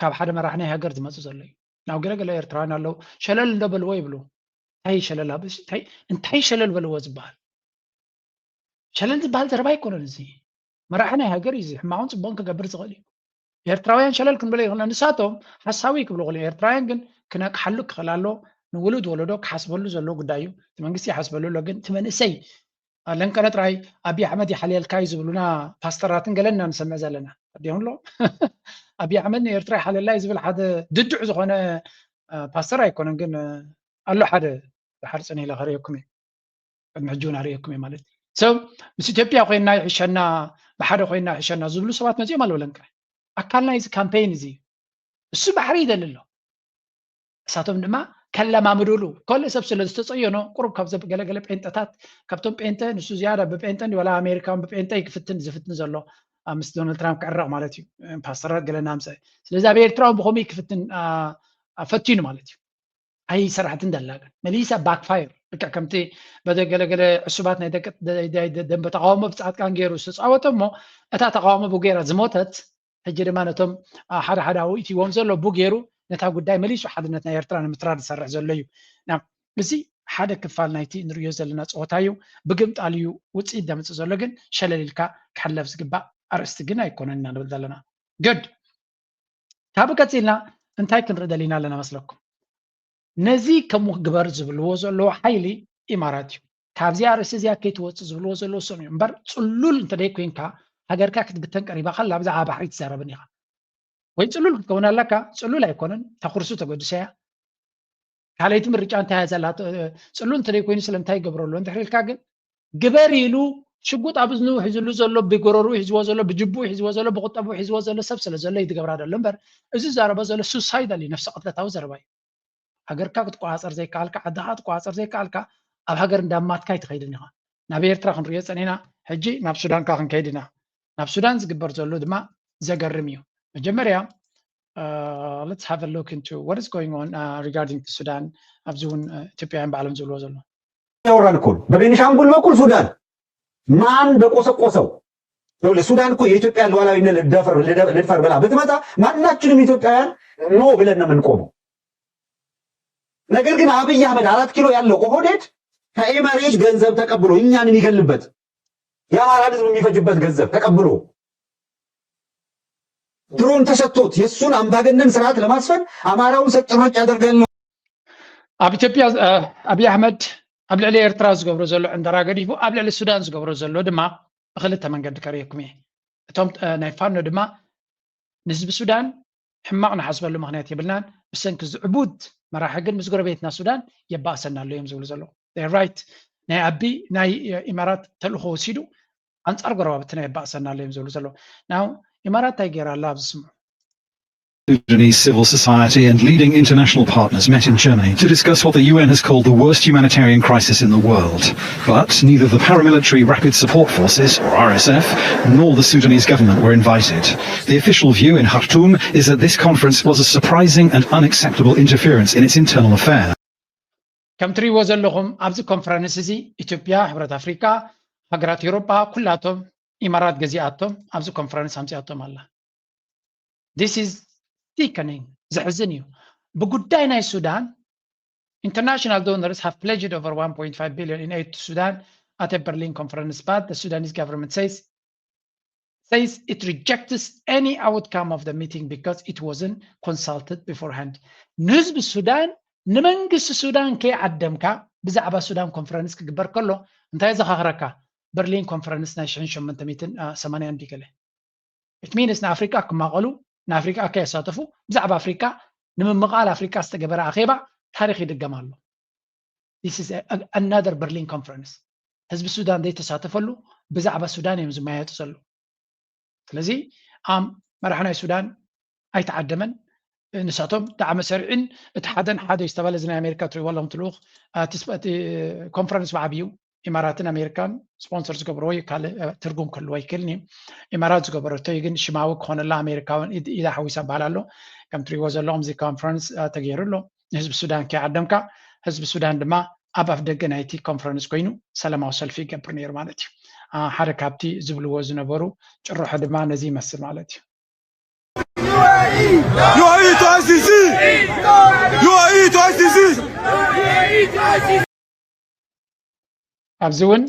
ካብ ሓደ መራሕ ናይ ሃገር ዝመፅእ ዘሎ እዩ። ናብ ገለገለ ኤርትራውያን ኣለዉ ሸለል እንዶ በልዎ ይብሉ። እንታይ ሸለል ኣብ- እንታይ እንታይ ሸለል በልዎ ዝበሃል? ሸለል ዝበሃል ዘረባ ኣይኮነን እዚ። መራሒ ናይ ሃገር እዩ እዚ። ሕማቕን ፅቡቕን ክገብር ዝኽእል እዩ። ኤርትራውያን ሸለል ክንብሎ ይኽእልና። ንሳቶም ሓሳዊ ክብሉ ይኽእሉ እዮም። ኤርትራውያን ግን ክነቅሓሉ ክኽእል ኣሎ። ንውሉድ ወለዶ ክሓስበሉ ዘለዎ ጉዳይ እዩ። እቲ መንግስቲ ይሓስበሉ ኣሎ። ግን እቲ መንእሰይ ለንቀነ ጥራይ ኣብይ ኣሕመድ ይሓልየልካ እዩ ዝብሉና ፓስተራትን ገለና ንሰምዕ ዘለና ኣዲሆምሎ ኣብይ ኣሕመድ ንኤርትራ ይሓልየላ እዩ ዝብል ሓደ ድዱዕ ዝኾነ ፓስተር ኣይኮነን ግን ኣሎ ሓደ ድሓር ፅን ኢለ ከርእየኩም እየ ቅድሚ ሕጂ እውን ኣርእየኩም እየ ማለት ሰብ ምስ ኢትዮጵያ ኮይና ይሕሸና ብሓደ ኮይና ይሕሸና ዝብሉ ሰባት መፂኦም ኣለዉ ለንቀ ኣካል ናይዚ ካምፔይን እዚ እሱ ባሕሪ ይደሊ ኣሎ እሳቶም ድማ ከለማምዱሉ ከልእ ሰብ ስለ ዝተፀየኖ ቁሩብ ካብ ገለገለ ጴንጠታት ካብቶም ጴንጠ ንሱ ዝያዳ ብጴንጠ እንዲ ዋላ ኣሜሪካውን ብጴንጠ ክፍትን ዝፍትን ዘሎ ምስ ዶናልድ ትራምፕ ክዕረቕ ማለት እዩ ፓስተራት ገለ ናምፀ ስለዚ ኣብ ኤርትራውን ብኸምኡ ክፍትን ፈቲኑ ማለት እዩ ኣይሰራሕትን ደላ ግን መሊሳ ባክፋየር ልክዕ ከምቲ በደ ገለገለ ዕሱባት ናይ ደቂ ደንበ ተቃውሞ ብፃጥቃን ገይሩ ዝተፃወተ እሞ እታ ተቃውሞ ብጌራ ዝሞተት ሕጂ ድማ ነቶም ሓደ ሓደ ኣውኢትዎም ዘሎ ቡ ገይሩ ነታ ጉዳይ መሊሱ ሓድነት ናይ ኤርትራ ንምትራር ዝሰርሕ ዘሎ እዩ እዚ ሓደ ክፋል ናይቲ ንርእዮ ዘለና ፀወታ እዩ ብግምጣል እዩ ውፅኢት ደምፅእ ዘሎ ግን ሸለል ኢልካ ክሕለፍ ዝግባእ ኣርእስቲ ግን ኣይኮነን ኢና ንብል ዘለና good ካብ ቀፂልና እንታይ ክንርኢ ደሊና ኣለና መስለኩም ነዚ ከምኡ ግበር ዝብልዎ ዘለዉ ሓይሊ ኢማራት እዩ ካብዚ ኣርእስቲ እዚኣ ከይትወፅእ ዝብልዎ ዘለዉ እሶም እዮም እምበር ፅሉል እንተደይ ኮይንካ ሃገርካ ክትብተን ቀሪባ ከላ ብዛዕባ ባሕሪ ትዛረብን ኢኻ ወይ ፅሉል ክትከውን ኣለካ ፅሉል ኣይኮነን እታ ኩርሱ ተገድሰያ ካልኣይቲ ምርጫ እንታይ እያ ዘላ ፅሉል እንተደይ ኮይኑ ስለምንታይ ይገብረሉ እንድሕር ኢልካ ግን ግበር ኢሉ ሽጉጥ ኣብ እዝኑ ሒዝሉ ዘሎ ብጎረሩ ሒዝዎ ዘሎ ብጅቡ ሒዝዎ ዘሎ ብቁጠቡ ሒዝዎ ዘሎ ሰብ ስለ ዘሎ እዩ ዝገብራ ዘሎ እምበር እዚ ዝዛረቦ ዘሎ ሱሳይዳል እዩ ነፍሰ ቅትለታዊ ዘረባ እዩ ሃገርካ ክትቆፃፀር ዘይከኣልካ ዓድኻ ክትቆፃፀር ዘይከኣልካ ኣብ ሃገር እንዳማትካ ኣይትኸይድን ኢኻ ናብ ኤርትራ ክንሪኦ ፀኒና ሕጂ ናብ ሱዳንካ ክንከይድ ኢና ናብ ሱዳን ዝግበር ዘሎ ድማ ዘገርም እዩ መጀመርያ let's have a look into what is going on uh, regarding to Sudan ኣብዚ እውን ኢትዮጵያውያን ባዕሎም ዝብልዎ ዘሎ ያወራን እኮ በቤኒሻንጉል በኩል ሱዳን ማን በቆሰቆሰው ለሱዳን እኮ የኢትዮጵያ ሉዓላዊነት ልደፈር ብላ ብትመጣ ማናችንም ኢትዮጵያውያን ኖ ብለን ነው የምንቆመው። ነገር ግን አብይ አህመድ አራት ኪሎ ያለው ኦህዴድ ከኤመሬት ገንዘብ ተቀብሎ እኛን የሚገልበት የአማራ ህዝብ የሚፈጅበት ገንዘብ ተቀብሎ ድሮን ተሰጥቶት የእሱን አምባገነን ስርዓት ለማስፈን አማራውን ሰጥ ረጭ ያደርጋል ነው። ኣብ ኢትዮጵያ ኣብይ ኣሕመድ ኣብ ልዕሊ ኤርትራ ዝገብሮ ዘሎ ዕንደራ ገዲፉ ኣብ ልዕሊ ሱዳን ዝገብሮ ዘሎ ድማ ብክልተ መንገዲ ከርእየኩም እየ። እቶም ናይ ፋኖ ድማ ንህዝቢ ሱዳን ሕማቕ ንሓስበሉ ምኽንያት የብልናን፣ ብሰንኪ እዚ ዕቡድ መራሒ ግን ምስ ጎረቤትና ሱዳን የባእሰና ኣሎ እዮም ዝብሉ ዘለዉ። ራይት ናይ ኣቢ ናይ ኢማራት ተልእኾ ወሲዱ ኣንጻር ጎረባብትና የባእሰና ኣሎ እዮም ዝብሉ ዘለዉ። ናው ኢማራት እንታይ ገይራ ኣላ ኣብዚ ስምዑ። Sudanese civil society and leading international partners met in Germany to discuss what the U N has called the worst humanitarian crisis in the world. But neither the paramilitary Rapid Support Forces, or R S F, nor the Sudanese government were invited. The official view in Khartoum is that this conference was a surprising and unacceptable interference in its internal affairs. ከም ትሪእዎ ዘለኹም ኣብዚ ኮንፈረንስ እዚ ኢትዮጵያ፣ ሕብረት ኣፍሪካ፣ ሃገራት ኤውሮጳ ኩላቶም ኢማራት ገዚኣቶም ኣብዚ ኮንፈረንስ ኣምፂኣቶም ኣላ። This is sickening፣ ዘሕዝን እዩ። ብጉዳይ ናይ ሱዳን international donors have pledged over one point five billion in aid to Sudan at a Berlin conference, but the Sudanese government says says it rejects any outcome of the meeting because it wasn't consulted beforehand። ንህዝቢ ሱዳን ንመንግስቲ ሱዳን ከይዓደምካ ብዛዕባ ሱዳን ኮንፈረንስ ክግበር ከሎ እንታይ ዘኻኽረካ? በርሊን ኮንፈረንስ ናይ ሽሕን ሸሞንተ ሚእትን ሰማንያን ድዩ ገለ? It means ንኣፍሪቃ ክማቐሉ ንኣፍሪቃ ከየሳተፉ ብዛዕባ ኣፍሪቃ ንምምቓል ኣፍሪቃ ዝተገበረ ኣኼባ ታሪክ ይድገም ኣሎ። This is another Berlin conference። ህዝቢ ሱዳን ዘይተሳተፈሉ ብዛዕባ ሱዳን እዮም ዝመያየጡ ዘለዉ። ስለዚ ኣም መራሒ ናይ ሱዳን ኣይተዓደመን። ንሳቶም ዳዕመ ሰሪዕን እቲ ሓደን ሓደ ዝተባለ እዚ ናይ ኣሜሪካ ትሪእዎ ኣለኹም ትልኡኽ እቲ ኮንፈረንስ ብዓብዩ ኢማራትን ኣሜሪካን ስፖንሰር ዝገብርዎ እዩ። ካልእ ትርጉም ክህልዎ ይክእል እዩ። ኢማራት ዝገበረቶ እዩ፣ ግን ሽማዊ ክኾነላ ኣሜሪካውን ኢዳ ሓዊሳ በሃል ኣሎ። ከም ትሪእዎ ዘለኹም እዚ ኮንፈረንስ ተገይሩ ኣሎ። ንህዝቢ ሱዳን ከይዓደምካ ህዝቢ ሱዳን ድማ ኣብ ኣፍ ደገ ናይቲ ኮንፈረንስ ኮይኑ ሰላማዊ ሰልፊ ይገብር ነይሩ ማለት እዩ። ሓደ ካብቲ ዝብልዎ ዝነበሩ ጭርሖ ድማ ነዚ ይመስል ማለት እዩ። UAE to ICC! UAE to ICC! ኣብዚ እውን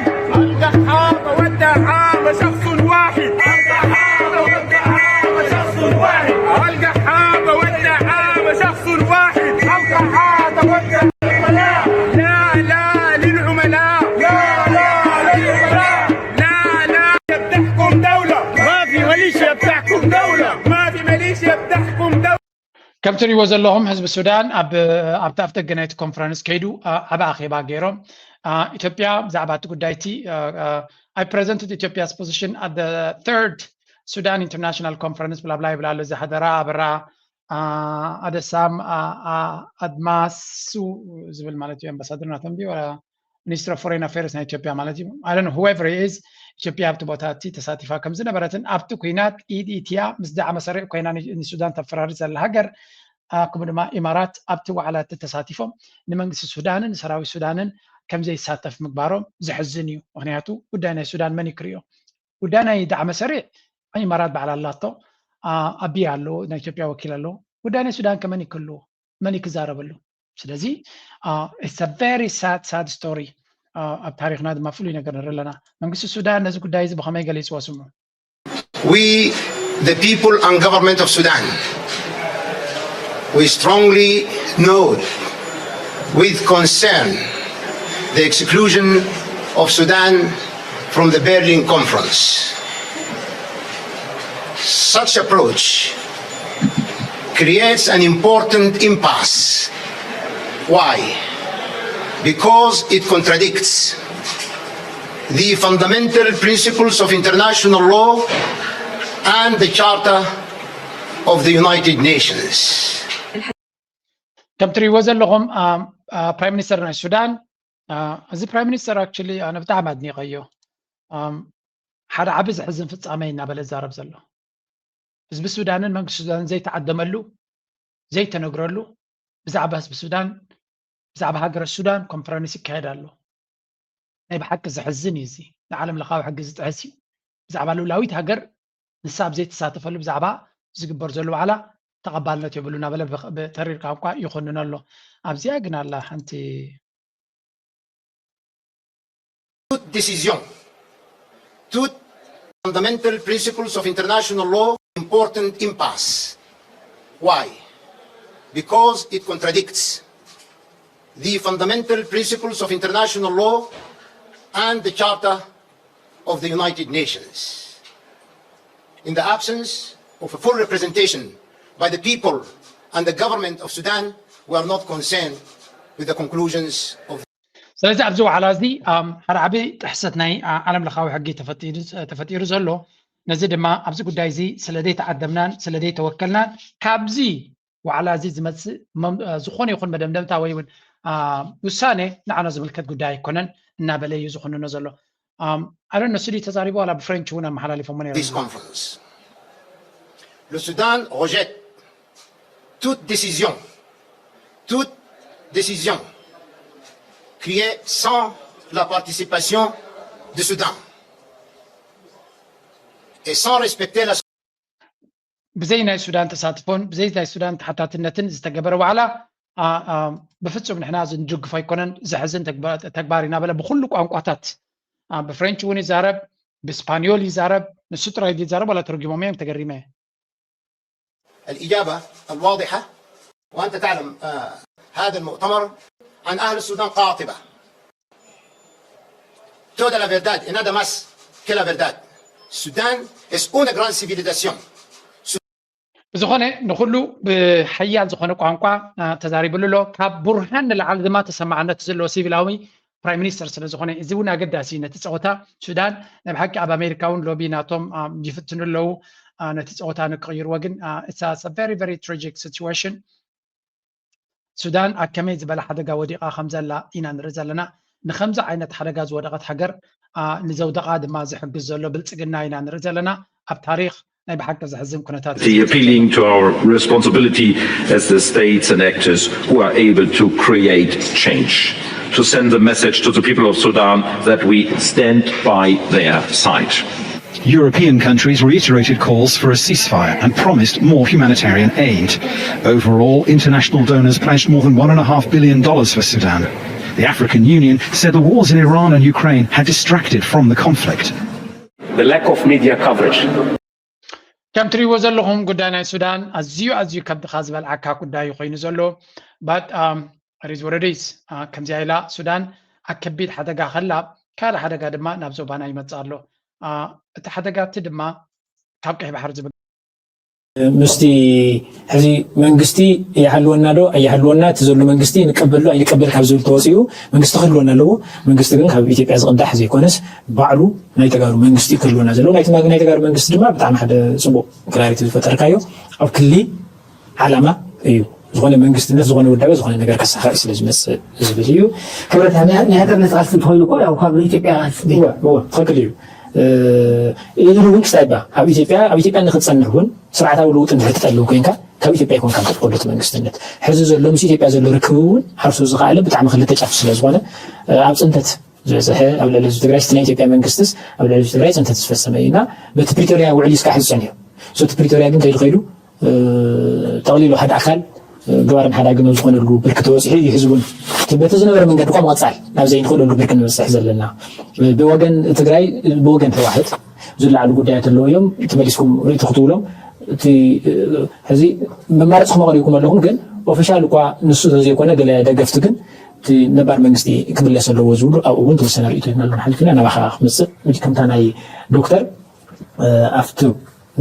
القحابة والدعابة شخص واحد. القحابة والدعابة شخص واحد. القحابة والدعابة شخص واحد. القحابة والدعابة. لا لا للعملاء. لا لا للعملاء. لا لا بتحكم دولة. ما في ميليشيا بتحكم دولة. ما في ميليشيا بتحكم دولة. ከም ትሪእዎ ዘለኹም ህዝቢ ሱዳን ኣብ ኣብቲ ኣፍ ደገ ናይቲ ኮንፈረንስ ከይዱ ዓቢ ኣኼባ ገይሮም። ኢትዮጵያ ብዛዕባ እቲ ጉዳይ እቲ I presented Ethiopia's position at the third Sudan International Conference ብላ ብላ ይብል ኣሎ። እዚ ሓደራ ኣበራ ኣደሳም ኣድማሱ ዝብል ማለት እዩ ኣምባሳደር ናቶም ድዩ ሚኒስትር ኦፍ ፎሬን ኣፌርስ ናይ ኢትዮጵያ ማለት እዩ። I don't know whoever is ኢትዮጵያ ኣብቲ ቦታ እቲ ተሳቲፋ ከም ዝነበረትን ኣብቲ ኩናት ኢድ ኢትያ ምስ ዳዕመ ሰሪዕ ኮይና ንሱዳን ተፈራርስ ዘላ ሃገር ከምኡ ድማ ኢማራት ኣብቲ ዋዕላ እቲ ተሳቲፎም ንመንግስቲ ሱዳንን ንሰራዊት ሱዳንን ከም ዘይሳተፍ ምግባሮም ዘሕዝን እዩ። ምክንያቱ ጉዳይ ናይ ሱዳን መን ይክርዮ? ጉዳይ ናይ ዳዕመ ሰሪዕ ኢማራት ባዕላ ኣላቶ፣ ኣቢ ኣሎ፣ ናይ ኢትዮጵያ ወኪል ኣሎ። ጉዳይ ናይ ሱዳን ከመን ይክልዎ? መን ክዛረበሉ? ስለዚ it's a very sad sad story። ኣብ ታሪክና ድማ ፍሉይ ነገር ንርኢ ኣለና። መንግስቲ ሱዳን ነዚ ጉዳይ እዚ ብኸመይ ገሊፅዎ ስምዑ። We, the people and government of Sudan, we strongly note with concern the exclusion of Sudan from the Berlin Conference. Such approach creates an important impasse. Why? Because it contradicts the fundamental principles of international law and the Charter of the United Nations. ከም ትሪእዎ ዘለኹም ፕራይም ሚኒስተር ናይ ሱዳን፣ እዚ ፕራይም ሚኒስተር actually ኣነ ብጣዕሚ ኣድኒቐዮ። ሓደ ዓቢ ዘሕዝን ፍጻመ እናበለ ዝዛረብ ዘሎ። ህዝቢ ሱዳንን መንግስቲ ሱዳንን ዘይተዓደመሉ ዘይተነግረሉ ብዛዕባ ህዝቢ ሱዳን ብዛዕባ ሃገረ ሱዳን ኮንፈረንስ ይካየድ ኣሎ። ናይ ብሓቂ ዘሕዝን እዩ። እዚ ንዓለም ለኻዊ ሕጊ ዝጥሕስ እዩ። ብዛዕባ ልኡላዊት ሃገር ንሳ ኣብ ዘይተሳተፈሉ ብዛዕባ ዝግበር ዘሎ ዋዕላ ተቐባልነት የብሉ እናበለ ብተሪር ቋንቋ ይኹንን ኣሎ። ኣብዚኣ ግን ኣላ ሓንቲ Toute décision, toute fundamental principles of international law, important impasse. Why? Because it contradicts the fundamental principles of international law and the Charter of the United Nations. In the absence of a full representation by the people and the government of Sudan, we are not concerned with the conclusions of ስለዚ ኣብዚ ዋዕላ እዚ ሓደ ዓቢ ጥሕሰት ናይ ዓለም ለኻዊ ሕጊ ተፈጢሩ ዘሎ ነዚ ድማ ኣብዚ ጉዳይ እዚ ስለ ዘይተዓደምናን ስለ ዘይተወከልናን ካብዚ ዋዕላ እዚ ዝመፅእ መም- እ፣ ዝኾነ ይኹን መደምደምታ ወይ እውን አ፣ ውሳኔ ንዓና ዝምልከት ጉዳይ ኣይኮነን እናበለ እዩ ዝኹንኖ ዘሎ። ኣም፣ ኣረ ንሱ ድዩ ተዛሪቡ ዋላ ብፍሬንች እውን ኣመሓላሊፎሞ ነይሮም? Peace Conference. Le Soudan rejette toute décision, toute décision qui est sans la participation du Soudan et sans respecter la ብዘይ ናይ ሱዳን ተሳትፎን ብዘይ ናይ ሱዳን ተሓታትነትን ዝተገበረ ዋዕላ አ፣ አ፣ ብፍጹም ንሕና ዝንድግፎ ኣይኮነን። ዘሕዝን ተግባ- ተግባር እናበለ ብኩሉ ቋንቋታት አ፣ ብፍሬንች እውን ይዛረብ፣ ብስፓኒዮል ይዛረብ። ንሱ ጥራይ ይዛረብ ዋላ ተረጉሞም እዮም ተገሪመ። الإجابة الواضحة، وأنت تعلم آه، هذا المؤتمر عن أهل السودان قاطبة. Toda la verdade, e nada mais que la verdade. Sudan es una gran civilización. ብዝኾነ ንኩሉ ብሓያል ዝኾነ ቋንቋ አ፣ ተዛሪብሉ ኣሎ። ካብ ቡርሃን ንላዕሊ ድማ ተሰማዕነት ዘለዎ ሲቪላዊ ፕራይም ሚኒስተር ስለ ዝኾነ እዚ እውን ኣገዳሲ እዩ። ነቲ ፀወታ ሱዳን ናይ ብሓቂ ኣብ ኣሜሪካ እውን ሎቢ ናቶም አ፣ ይፍትኑ ኣለዉ። አ፣ ነቲ ፀወታ ንክቕይርዎ ግን it's very very tragic situation። ሱዳን ኣብ ከመይ ዝበለ ሓደጋ ወዲቓ ከም ዘላ ኢና ንርኢ ዘለና። ንከምዚ ዓይነት ሓደጋ ዝወደቐት ሃገር አ፣ ንዘውደቓ ድማ ዝሕግዝ ዘሎ ብልፅግና ኢና ንርኢ ዘለና። ኣብ ታሪክ ናይ ብሓቂ ዘሕዝን ኩነታት እዩ። Appealing to our responsibility as the states and actors who are able to create change, to send the message to the people of Sudan that we stand by their side. European countries reiterated calls for a ceasefire and promised more humanitarian aid. Overall, international donors pledged more than one and a half billion dollars for Sudan. The African Union said the wars in Iran and Ukraine had distracted from the conflict. The lack of media coverage. ከም ትሪእዎ ዘለኹም ጉዳይ ናይ ሱዳን ኣዝዩ ኣዝዩ ከብድኻ ዝበልዓካ ጉዳይ ኮይኑ ዘሎ but um, it is what it is። ከምዚኣ ኢላ ሱዳን ኣብ ከቢድ ሓደጋ ከላ ካልእ ሓደጋ ድማ ናብ ዞባና ይመፅእ ኣሎ። እቲ ሓደጋ እቲ ድማ ካብ ቀይ ባሕሪ ዝብል ምስቲ ሕዚ መንግስቲ ይሃልወና ዶ ኣይሃልወና እቲ ዘሎ መንግስቲ ንቀበል ዶ ኣይንቀበል ካብ ዝብል ተወፂኡ መንግስቲ ክህልወና ኣለዎ። መንግስቲ ግን ካብ ኢትዮጵያ ዝቕዳሕ ዘይኮነስ ባዕሉ ናይ ተጋሩ መንግስቲ ክህልወና ዘለዎ። ናይ ተጋሩ መንግስቲ ድማ ብጣዕሚ ሓደ ፅቡቕ clarity ዝፈጠርካዮ ኣብ ክሊ ዓላማ እዩ። ዝኾነ መንግስትነት ዝኾነ ውዳበ ዝኾነ ነገር ከሳኻኢ ስለ ዝመፅእ ዝብል እዩ። ክብረት ናይ ናይ ሃገር ነፃ ቃልሲ እንተኮይኑ እኮ ያው ካብ ኢትዮጵያ እወ እወ ትኽክል እዩ። ኢሉ እውን ክስታይ ባ ኣብ ኢትዮጵያ ኣብ ኢትዮጵያ ንክትፀንሕ እውን ስርዓታዊ ለውጢ እንድሕር ትጠልብ ኮይንካ ካብ ኢትዮጵያ ይኮንካ ትጥቆሎ እቲ መንግስትነት። ሕዚ ዘሎ ምስ ኢትዮጵያ ዘሎ ርክብ እውን ሓርሱ ዝኸኣለ ብጣዕሚ ክልተ ጫፍ ስለ ዝኾነ ኣብ ፅንተት ዝበፅሐ ኣብ ልዕሊ ህዝቢ ትግራይ ስቲ ናይ ኢትዮጵያ መንግስትስ ኣብ ልዕሊ ህዝቢ ትግራይ ፅንተት ዝፈፀመ እዩ እና በቲ ፕሪቶሪያ ውዕሊ እስካዕ ሕዚ ፀኒሑ። እቲ ፕሪቶሪያ ግን ከይዱ ከይዱ ጠቕሊሉ ሓደ ኣካል ገባርን ሓዳግን ኣብ ዝኾነሉ ብርኪ ተበፂሑ እዩ። ህዝቡን በቲ ዝነበረ መንገዲ እኳ ምቕፃል ናብ ዘይንኽእለሉ ብርኪ ንበፅሕ ዘለና ብወገን ትግራይ ብወገን ህወሓት ዝለዓሉ ጉዳያት ኣለዉ እዮም። ተመሊስኩም ርእይቶ ክትብሎም እቲ ሕዚ መማረፅኩም ኣቕሪብኩም ኣለኹም ግን ኦፊሻል እኳ ንሱ ተዘይኮነ ገለ ደገፍቲ ግን እቲ ነባር መንግስቲ ክምለስ ኣለዎ ዝብሉ ኣብኡ እውን ተወሰነ ርእይቶ ሂብና ኣለና ሓሊፍና ናባኻ ክመፅእ ከምታ ናይ ዶክተር ኣብቲ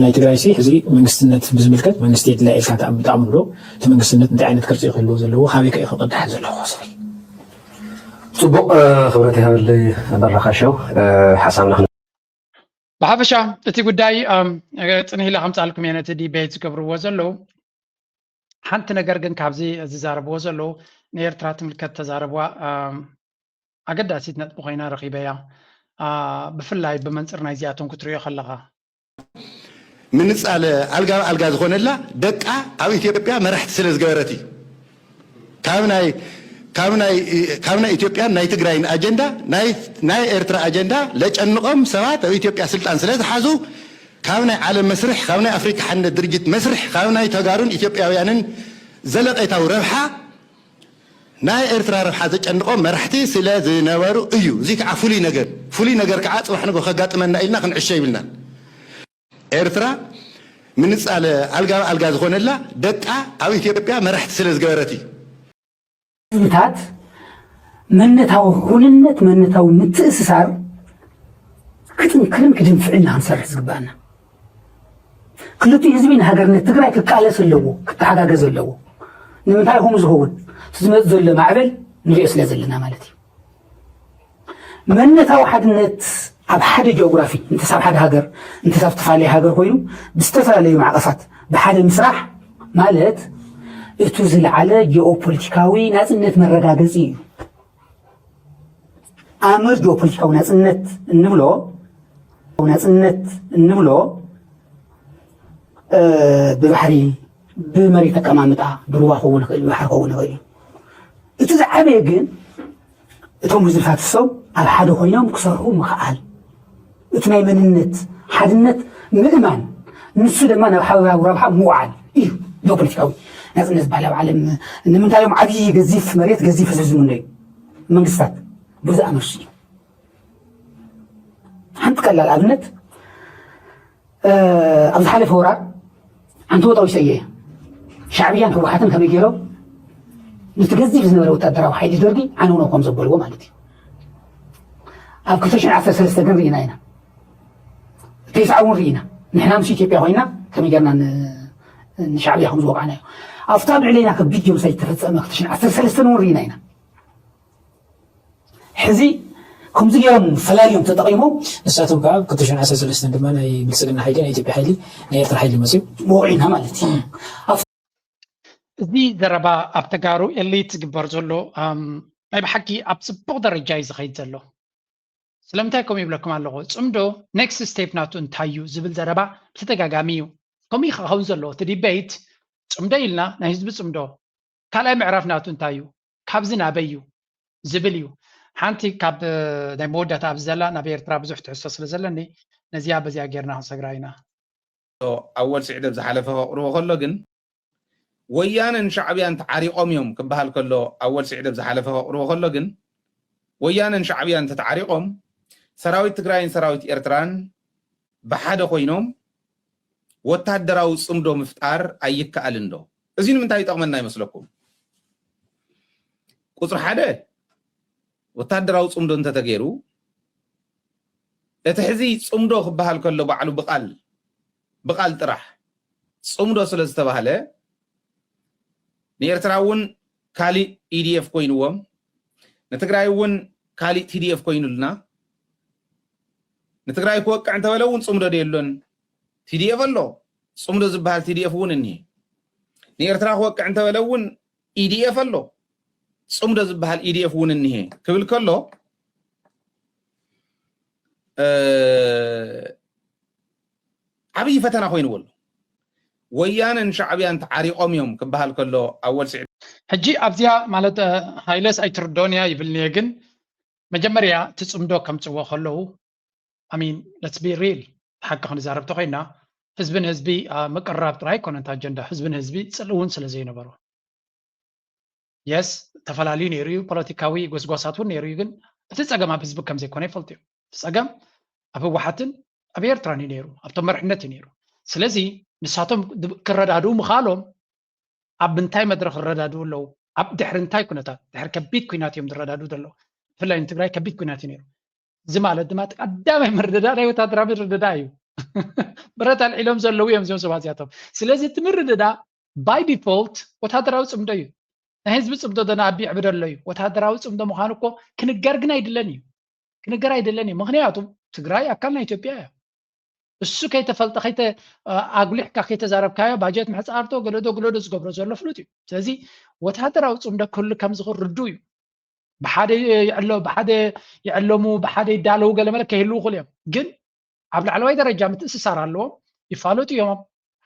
ናይ ትግራይ ሲ ሕዚ መንግስትነት ብዝምልከት መንግስቲ የድላ ኢልካ ትኣምን ትኣምኑ ዶ? እቲ መንግስትነት እንታይ ዓይነት ቅርፂ ክህልዎ ዘለዎ ካበይ ከ ክቅዳሕ ዘለዎ ስብል ፅቡቅ ክብረት ይሃበለይ በራካሸው ሓሳብና ብሓፈሻ እቲ ጉዳይ ፅንሂላ ከምፃልኩም እየ ነቲ ዲቤት ዝገብርዎ ዘለዉ ሓንቲ ነገር ግን ካብዚ ዝዛረብዎ ዘለዉ ንኤርትራ ትምልከት ተዛረብዋ ኣገዳሲት ነጥቢ ኮይና ረኺበያ። ብፍላይ ብመንፅር ናይዚኣቶም ክትሪኦ ከለኻ ምንፃለ ኣልጋ ብኣልጋ ዝኾነላ ደቃ ኣብ ኢትዮጵያ መራሕቲ ስለ ዝገበረት እዩ። ካብ ናይ ካብ ናይ ካብ ናይ ኢትዮጵያን ናይ ትግራይን ኣጀንዳ ናይ ናይ ኤርትራ ኣጀንዳ ለጨንቆም ሰባት ኣብ ኢትዮጵያ ስልጣን ስለ ዝሓዙ ካብ ናይ ዓለም መስርሕ ካብ ናይ ኣፍሪካ ሓድነት ድርጅት መስርሕ ካብ ናይ ተጋሩን ኢትዮጵያውያንን ዘለቄታዊ ረብሓ ናይ ኤርትራ ረብሓ ዘጨንቆም መራሕቲ ስለ ዝነበሩ እዩ። እዚ ከዓ ፍሉይ ነገር ፍሉይ ነገር ከዓ ፅባሕ ንጎ ከጋጥመና ኢልና ክንዕሾ ይብልናን። ኤርትራ ምንፃለ ኣልጋ ብኣልጋ ዝኾነላ ደቃ ኣብ ኢትዮጵያ መራሕቲ ስለ ዝገበረት እዩ። ህዝብታት መንነታዊ ኩንነት መንነታዊ ምትእስሳር ክጥንክርን ክድንፍዕን ኢና ክንሰርሕ ዝግባኣና። ክልቲኡ ህዝቢ ንሃገርነት ትግራይ ክቃለስ ኣለዎ፣ ክተሓጋገዝ ኣለዎ። ንምንታይ ከምኡ ዝኸውን እቲ ዝመፅእ ዘሎ ማዕበል ንሪኦ ስለ ዘለና ማለት እዩ። መንነታዊ ሓድነት ኣብ ሓደ ጂኦግራፊ እንተስ ኣብ ሓደ ሃገር እንተስ ኣብ ዝተፈላለየ ሃገር ኮይኑ ብዝተፈላለዩ ማዕቐፋት ብሓደ ምስራሕ ማለት እቱ ዝለዓለ ጂኦፖለቲካዊ ናፅነት መረጋገፂ እዩ። ኣምር ጂኦፖለቲካዊ ናፅነት እንብሎ ናፅነት እንብሎ ብባሕሪ ብመሬት ኣቀማምጣ ብሩባ ክኸውን ይኽእል ብባሕሪ ክኸውን ይኽእል እዩ። እቲ ዝዓበየ ግን እቶም ህዝብታት እሶም ኣብ ሓደ ኮይኖም ክሰርሑ ምኽኣል እቲ ናይ መንነት ሓድነት ምእማን ንሱ ድማ ናብ ሓበራዊ ረብሓ ምውዓል እዩ። ጂኦፖለቲካዊ ናፅነት ዝበሃል ኣብ ዓለም ንምንታይ እዮም ዓብዪ ገዚፍ መሬት ገዚፍ ህዝቢ ዝምነዩ መንግስታት ብዙ ኣመርሱ እዩ። ሓንቲ ቀላል ኣብነት ኣብ ዝሓለፈ ወራር ኣንተ ወጣዊ ሰየ ሻዕብያን ህወሓትን ከመይ ገይሮም ነቲ ገዚፍ ዝነበረ ወታደራዊ ሓይሊ ደርጊ ዓነውነው ከም ዘበልዎ ማለት እዩ። ኣብ ክልተ ሽሕን ዓሰርተ ሰለስተ ግን ርኢና ኢና። ተስዓ እውን ርኢና። ንሕና ምስ ኢትዮጵያ ኮይና ከመይ ጌርና ንሻዕብያ ከም ዝወቃዕናዮ ኣብታ ኣብ ልዕለና ከቢድ ጆኖሳይድ ተፈፀመ ክልተ ሽሕን ዓሰርተ ሰለስተን እውን ርኢና ኢና። ሕዚ ከምዚ ገይሮም ፈላልዮም ተጠቒሞም ንሳቶም ከዓ ኣብ ክልተ ሽሕን ዓሰርተ ሰለስተን ድማ ናይ ብልፅግና ሓይሊ ናይ ኢትዮጵያ ሓይሊ ናይ ኤርትራ ሓይሊ መፅዩ ወቂዕና ማለት እዩ። እዚ ዘረባ ኣብ ተጋሩ ኤሊት ዝግበር ዘሎ ናይ ብሓቂ ኣብ ፅቡቕ ደረጃ እዩ ዝኸይድ ዘሎ። ስለምንታይ ከምኡ ይብለኩም ኣለኹ? ፅምዶ ኔክስት ስቴፕ ናቱ እንታይ እዩ ዝብል ዘረባ ብተደጋጋሚ እዩ። ከምኡ እዩ ክኸውን ዘለዎ። እቲ ዲቤት ፅምዶ ኢልና ናይ ህዝቢ ፅምዶ ካልኣይ ምዕራፍ ናቱ እንታይ እዩ? ካብዚ ናበይ እዩ ዝብል እዩ። ሓንቲ ካብ ናይ መወዳእታ ኣብዚ ዘላ ናብ ኤርትራ ብዙሕ ትሕዝቶ ስለ ዘለኒ ነዚኣ በዚኣ ጌርና ክንሰግራ ኢና። ኣወል ስዒድ ኣብ ዝሓለፈ ከቕርቦ ከሎ ግን ወያነን ሻዕብያን ተዓሪቖም እዮም ክበሃል ከሎ ኣወል ስዒድ ኣብ ዝሓለፈ ከቕርቦ ከሎ ግን ወያነን ሻዕብያን ተተዓሪቖም ሰራዊት ትግራይን ሰራዊት ኤርትራን ብሓደ ኮይኖም ወታደራዊ ፅምዶ ምፍጣር ኣይከኣልን ዶ? እዚ ንምንታይ ይጠቕመና ይመስለኩም? ቁፅሪ ሓደ ወታደራዊ ፅምዶ እንተተገይሩ እቲ ሕዚ ፅምዶ ክበሃል ከሎ ባዕሉ ብቃል ብቃል ጥራሕ ፅምዶ ስለ ዝተባህለ ንኤርትራ እውን ካሊእ ኢዲኤፍ ኮይንዎም ንትግራይ እውን ካሊእ ቲዲኤፍ ኮይኑልና ንትግራይ ክወቅዕ እንተበለ እውን ፅምዶ ዶ የሎን ቲዲኤፍ ኣሎ ፅምዶ ዝበሃል ቲዲኤፍ እውን እኒሄ ንኤርትራ ክወቅዕ እንተበለ እውን ኢዲኤፍ ኣሎ ፅምዶ ዝበሃል ኢዲኤፍ እውን እኒሄ ክብል ከሎ ዓብዪ ፈተና ኮይንዎ ኣሎ። ወያነን ሻዕብያን ተዓሪቖም እዮም ክበሃል ከሎ ኣወል ስዒድ። ሕጂ ኣብዚኣ ማለት ሃይለስ ኣይትርዶን እያ ይብልኒ እየ፣ ግን መጀመርያ እቲ ፅምዶ ከምፅዎ ከለዉ ኣሚን let's be real ሓቂ ክንዛረብ ተኮይና ህዝብን ህዝቢ ምቅርራብ ጥራይ ኣይኮነን ኣጀንዳ ህዝብን ህዝቢ ፅልእ እውን ስለ ዘይነበሮ የስ ተፈላለዩ ነይሩ እዩ ፖለቲካዊ ጎስጓሳት እውን ነይሩ እዩ ግን እቲ ፀገም ኣብ ህዝቢ ከም ዘይኮነ ይፈልጡ እዮም እቲ ፀገም ኣብ ህወሓትን ኣብ ኤርትራን እዩ ነይሩ ኣብቶም መርሕነት እዩ ነይሩ ስለዚ ንሳቶም ክረዳድኡ ምኻሎም ኣብ ምንታይ መድረክ ክረዳድኡ ኣለዉ ኣብ ድሕሪ እንታይ ኩነታት ድሕሪ ከቢድ ኩናት እዮም ዝረዳድኡ ዘለዉ ብፍላይ ንትግራይ ከቢድ ኩናት እዩ ነይሩ እዚ ማለት ድማ ቀዳማይ ምርድዳእ ናይ ወታደራዊ ምርድዳእ እዩ ብረት ኣልዒሎም ዘለዉ እዮም እዚኦም ሰባት እዚኣቶም ስለዚ እቲ ምርድዳእ by default ወታደራዊ ፅምዶ እዩ ናይ ህዝቢ ፅምዶ ደና ኣቢ ዕብደሎ እዩ ወታደራዊ ፅምዶ ምዃኑ እኮ ክንገር ግን ኣይድለን እዩ ክንገር ኣይድለን እዩ ምክንያቱ ትግራይ ኣካል ናይ ኢትዮጵያ እያ እሱ ከይተፈልጠ ከይተ ኣጉሊሕካ ከይተዛረብካዮ ባጀት ምሕፃርቶ ገለዶ ግለዶ ዝገብሮ ዘሎ ፍሉጥ እዩ ስለዚ ወታደራዊ ፅምዶ ክህሉ ከም ዝኽእል ርዱ እዩ ብሓደ ይዕሎ ብሓደ ይዕለሙ ብሓደ ይዳለዉ ገለመለ ከይህልዉ ይኽእሉ እዮም ግን ኣብ ላዕለዋይ ደረጃ ምትእስሳር ኣለዎም ይፋለጡ እዮም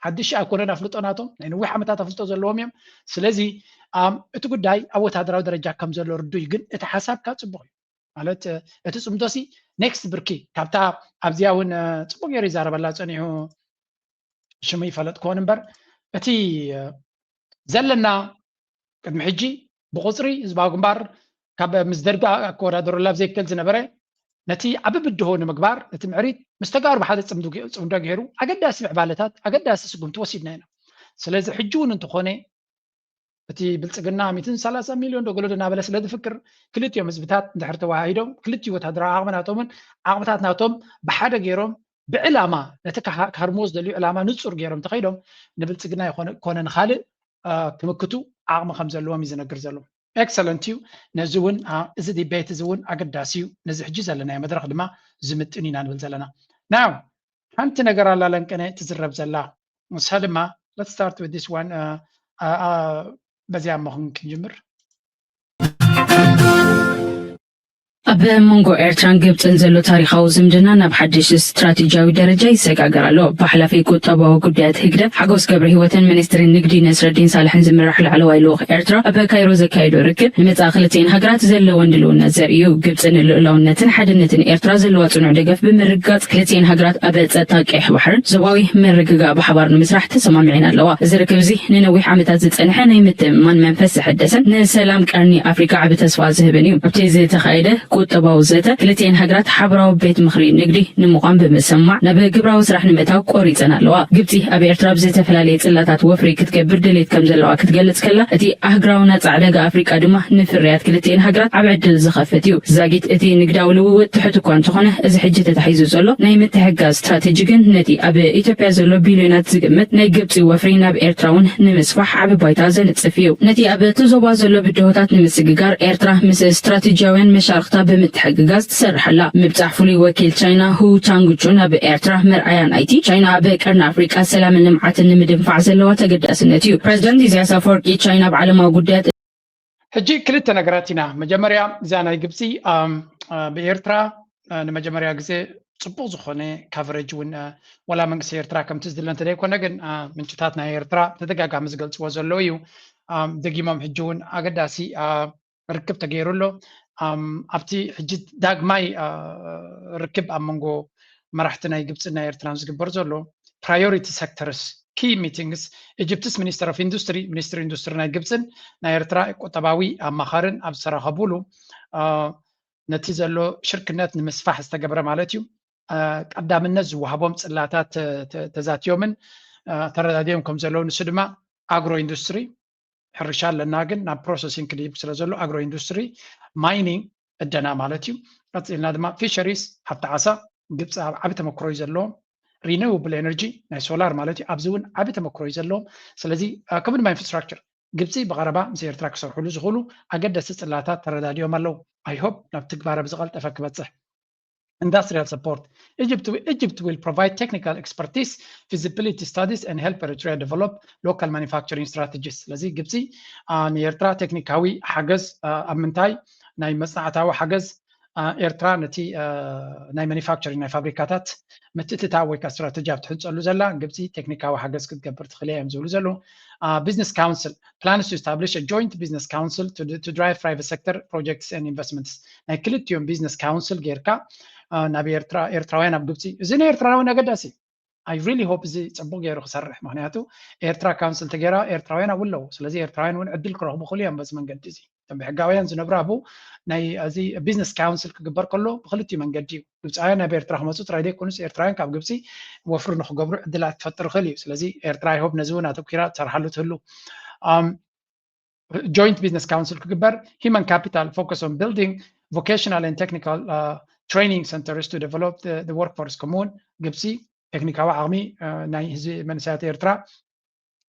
ሓድሽ ኣይኮነን ኣፍልጦ ናቶም ናይ ነዊሕ ዓመታት ኣፍልጦ ዘለዎም እዮም ስለዚ እቲ ጉዳይ ኣብ ወታደራዊ ደረጃ ከም ዘሎ ርዱ እዩ ግን እቲ ሓሳብካ ፅቡቅ እዩ ማለት እቲ ፅምዶ ሲ ኔክስት ብርኪ ካብታ ኣብዚኣ እውን ፅቡቅ ገይሩ ይዛረበላ ፀኒሑ ሽሙ ይፈለጥ ክኾን እምበር እቲ ዘለና ቅድሚ ሕጂ ብቁፅሪ ህዝባዊ ግንባር ካብ ምስ ደርጊ ኣከወዳደረሉ ኣብ ዘይክእል ዝነበረ ነቲ ዓቢ ብድሆ ንምግባር እቲ ምዕሪት ምስ ተጋሩ ብሓደ ፅምዶ ገይሩ ኣገዳሲ ምዕባለታት ኣገዳሲ ስጉምቲ ወሲድና ኢና ስለዚ ሕጂ እውን እንተኾነ እቲ ብልፅግና ሚትን ሰላሳ ሚልዮን ዶ ገሎ ዶ እናበለ ስለ ዝፍክር ክልቲኦም ህዝብታት እንድሕር ተወሃሂዶም ክልቲኡ ወታደራዊ ዓቕሚ ናቶምን ዓቕምታት ናቶም ብሓደ ገይሮም ብዕላማ ነቲ ክሃርምዎ ዝደልዩ ዕላማ ንፁር ገይሮም ተኸይዶም ንብልፅግና ይኮነ ንካልእ ክምክቱ ዓቕሚ ከም ዘለዎም እዩ ዝነግር ዘሎ excellent እዩ። ነዚ እውን እዚ debate እዚ እውን ኣገዳሲ እዩ። ነዚ ሕጂ ዘለናዮ መድረኽ ድማ ዝምጥን ኢና ንብል ዘለና። Now ሓንቲ ነገር ኣላ ለንቀነ ትዝረብ ዘላ፣ ንሳ ድማ let's start with this one። በዚኣ እሞ ክንጅምር። ኣብ መንጎ ኤርትራን ግብፅን ዘሎ ታሪኻዊ ዝምድና ናብ ሓድሽ ስትራቴጂያዊ ደረጃ ይሰጋገር ኣሎ። ብሓላፊ ቁጠባዊ ጉዳያት ህግደፍ ሓጎስ ገብረ ህይወትን ሚኒስትሪ ንግዲ ነስረዲን ሳልሕን ዝምራሕ ላዕለዋይ ልኡኽ ኤርትራ ኣብ ካይሮ ዘካየዶ ርክብ ንመጻኢ ክልቲኤን ሃገራት ዘለወን ድልውነት ዘርኢ እዩ። ግብፂ ንልኡላውነትን ሓድነትን ኤርትራ ዘለዋ ፅኑዕ ደገፍ ብምርግጋፅ ክልቲኤን ሃገራት ኣብ ጸጥታ ቀይሕ ባሕርን ዞባዊ ምርግጋእ ብሓባር ንምስራሕ ተሰማሚዐን ኣለዋ። እዚ ርክብ እዚ ንነዊሕ ዓመታት ዝጸንሐ ናይ ምትእምማን መንፈስ ዘሐደሰን ንሰላም ቀርኒ ኣፍሪካ ዓቢ ተስፋ ዝህብን እዩ። ኣብቲ ዝተኻየደ ቁጠባዊ ዘተ ክልቲኤን ሃገራት ሓበራዊ ቤት ምኽሪ ንግዲ ንምዃን ብምስምማዕ ናብ ግብራዊ ስራሕ ንምእታው ቆሪጸን ኣለዋ። ግብጺ ኣብ ኤርትራ ብዝተፈላለየ ጽላታት ወፍሪ ክትገብር ድሌት ከም ዘለዋ ክትገልጽ ከላ፣ እቲ ኣህግራዊ ናጻ ዕዳጋ ኣፍሪቃ ድማ ንፍርያት ክልቲኤን ሃገራት ዓቢ ዕድል ዝኸፍት እዩ። ዛጊት እቲ ንግዳዊ ልውውጥ ትሑት እኳ እንተኾነ፣ እዚ ሕጂ ተታሒዙ ዘሎ ናይ ምትሕግጋዝ ስትራቴጂ ግን ነቲ ኣብ ኢትዮጵያ ዘሎ ቢልዮናት ዝግመት ናይ ግብጺ ወፍሪ ናብ ኤርትራ እውን ንምስፋሕ ዓቢ ባይታ ዘንጽፍ እዩ። ነቲ ኣብ እቲ ዞባ ዘሎ ብድሆታት ንምስግጋር ኤርትራ ምስ ስትራቴጂያውያን መሻርኽታ ብምትሕግጋዝ ትሰርሕ ኣላ። ምብጻሕ ፍሉይ ወኪል ቻይና ሁ ቻንግቹ ናብ ኤርትራ መርኣያ ናይቲ ቻይና ኣብ ቀርኒ ኣፍሪቃ ሰላምን ልምዓትን ንምድንፋዕ ዘለዋ ተገዳስነት እዩ። ፕረዚደንት ኢሳያስ ኣፈወርቂ ቻይና ኣብ ዓለማዊ ጉዳያት ሕጂ ክልተ ነገራት ኢና። መጀመርያ እዛ ናይ ግብፂ ብኤርትራ ንመጀመርያ ግዜ ፅቡቅ ዝኾነ ካቨሬጅ እውን ዋላ መንግስቲ ኤርትራ ከምቲ ዝድለ እንተደይኮነ ግን ምንጭታት ናይ ኤርትራ ተደጋጋሚ ዝገልፅዎ ዘለዉ እዩ። ደጊሞም ሕጂ እውን ኣገዳሲ ርክብ ተገይሩ ኣሎ። ኣብቲ ሕጂ ዳግማይ ርክብ ኣብ መንጎ መራሕቲ ናይ ግብፅን ናይ ኤርትራን ዝግበር ዘሎ ፕራዮሪቲ ሴክተርስ ኪ ሚቲንግስ ኢጅፕትስ ሚኒስተር ኦፍ ኢንዱስትሪ፣ ሚኒስትሪ ኢንዱስትሪ ናይ ግብፅን ናይ ኤርትራ ቁጠባዊ ኣማኻርን ኣብ ዝተራኸቡሉ ነቲ ዘሎ ሽርክነት ንምስፋሕ ዝተገብረ ማለት እዩ። ቀዳምነት ዝወሃቦም ፅላታት ተዛትዮምን ተረዳዲኦም ከም ዘለዉ፣ ንሱ ድማ ኣግሮ ኢንዱስትሪ ሕርሻ ኣለና፣ ግን ናብ ፕሮሰሲንግ ክድይብ ስለ ዘሎ ኣግሮ ኢንዱስትሪ ማይኒንግ እደና ማለት እዩ። ቀፂልና ድማ ፊሸሪስ ሃብቲ ዓሳ ግብፂ ኣብ ዓቢ ተመክሮ እዩ ዘለዎም። ሪኒውብል ኤነርጂ ናይ ሶላር ማለት እዩ፣ ኣብዚ እውን ዓቢ ተመክሮ እዩ ዘለዎም። ስለዚ ከምኡ ድማ ኢንፍራስትራክቸር ግብፂ ብቐረባ ምስ ኤርትራ ክሰርሕሉ ዝኽእሉ ኣገደስቲ ፅላታት ተረዳዲኦም ኣለዉ። I hope ናብ ትግባረ ብዝቐልጠፈ ክበፅሕ። Industrial support. Egypt, Egypt will provide technical expertise, feasibility studies, and help Eritrea develop local manufacturing strategies. ስለዚ ግብፂ ንኤርትራ ቴክኒካዊ ሓገዝ ኣብ ምንታይ ናይ መፅናዕታዊ ሓገዝ ኤርትራ ነቲ ናይ ማኑፋክቸሪንግ ናይ ፋብሪካታት ምትእትታው ወይ ከዓ ስትራተጂ ኣብ ትሕንፀሉ ዘላ ግብፂ ቴክኒካዊ ሓገዝ ክትገብር ትኽእል እያ እዮም ዝብሉ ዘለዉ። Business Council plans to establish a joint business council to, to drive private sector projects and investments. ናይ ክልቲኦም ቢዝነስ ካውንስል ጌርካ ናብ ኤርትራ ኤርትራውያን ኣብ ግብፂ፣ እዚ ንኤርትራውያን ኣገዳሲ። I really hope እዚ ፅቡቅ ገይሩ ክሰርሕ፣ ምክንያቱ ኤርትራ ካውንስል ተገይራ ኤርትራውያን ኣብኡ ኣለዉ። ስለዚ ኤርትራውያን እውን ዕድል ክረኽቡ ክእሉ እዮም በዚ መንገዲ እዚ። እቶም ብሕጋውያን ዝነብሩ ኣብኡ ናይ እዚ ቢዝነስ ካውንስል ክግበር ከሎ ብክልቲኡ መንገዲ እዩ። ግብፃውያን ናብ ኤርትራ ክመፁ ጥራይ ዘይኮኑስ ኤርትራውያን ካብ ግብፂ ወፍሪ ንክገብሩ ዕድላት ክፈጥር ይኽእል እዩ። ስለዚ ኤርትራ I hope ነዚ እውን ኣተኪራ ትሰርሓሉ ትህሉ። Joint Business Council ክግበር፣ human capital focus on building vocational and technical training centers to develop the workforce። ከምኡውን ግብፂ ቴክኒካዊ ዓቕሚ ናይ ህዝቢ መንእሰያት ኤርትራ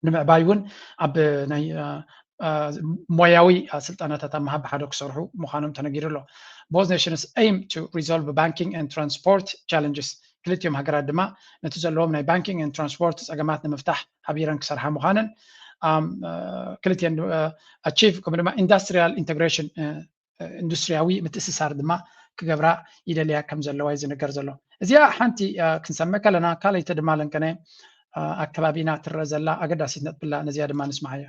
ንምዕባይ እውን ኣብ ናይ ሞያዊ ስልጠናታት ኣብ ምሃብ ብሓደ ክሰርሑ ምዃኖም ተነጊሩ ኣሎ። Both nations aim to resolve banking and transport challenges። ክልቲኦም ሃገራት ድማ ነቲ ዘለዎም ናይ ባንኪንግ and ትራንስፖርት ፀገማት ንምፍታሕ ሓቢረን ክሰርሓ ምዃነን ክልቲኤን ኣቺቭ ከምኡ ድማ ኢንዳስትሪያል ኢንተግሬሽን ኢንዱስትሪያዊ ምትእስሳር ድማ ክገብራ ይደልያ ከም ዘለዋ እዩ ዝንገር ዘሎ። እዚኣ ሓንቲ ክንሰምዕ ከለና ካልኣይቲ ድማ ለንቀነ ኣብ ከባቢና ትረአ ዘላ ኣገዳሲት ነጥብላ ነዚኣ ድማ ንስማዓያ።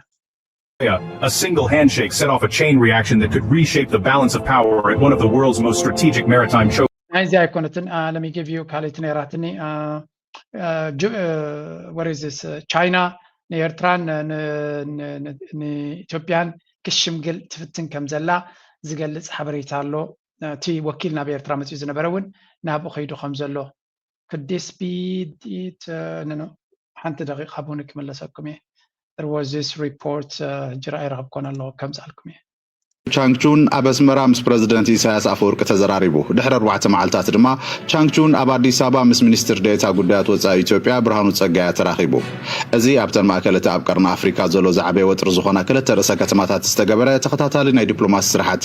A single handshake set off a chain reaction that could reshape the balance of power at one of the world's most strategic maritime choke. ናይዚ ኣይኮነትን። Let me give you ካልኣይቲ ነይራትኒ። What is this? ቻይና ንኤርትራን ንኢትዮጵያን ክሽምግል ትፍትን ከም ዘላ ዝገልጽ ሓበሬታ ኣሎ። እቲ ወኪል ናብ ኤርትራ መፅኡ ዝነበረ እውን ናብኡ ከይዱ ከም ዘሎ። Could this be it? No, no. ሓንቲ ደቂቃ ብኡኒ ክምለሰኩም እየ። There was this report ሕጂ ረኣይ ረኽብኮን ኣለዎ ከምፅኣልኩም እየ። ቻንግቹን ኣብ ኣስመራ ምስ ፕረዚደንት ኢሳያስ ኣፈወርቂ ተዘራሪቡ። ድሕሪ ኣርባዕተ መዓልታት ድማ ቻንግቹን ኣብ ኣዲስ ኣበባ ምስ ሚኒስትር ዴኤታ ጉዳያት ወጻኢ ኢትዮጵያ ብርሃኑ ጸጋያ ተራኺቡ። እዚ ኣብተን ማእከል እቲ ኣብ ቀርኒ ኣፍሪካ ዘሎ ዝዓበየ ወጥሪ ዝኾና ክልተ ርእሰ ከተማታት ዝተገበረ ተኸታታሊ ናይ ዲፕሎማሲ ስራሕቲ፣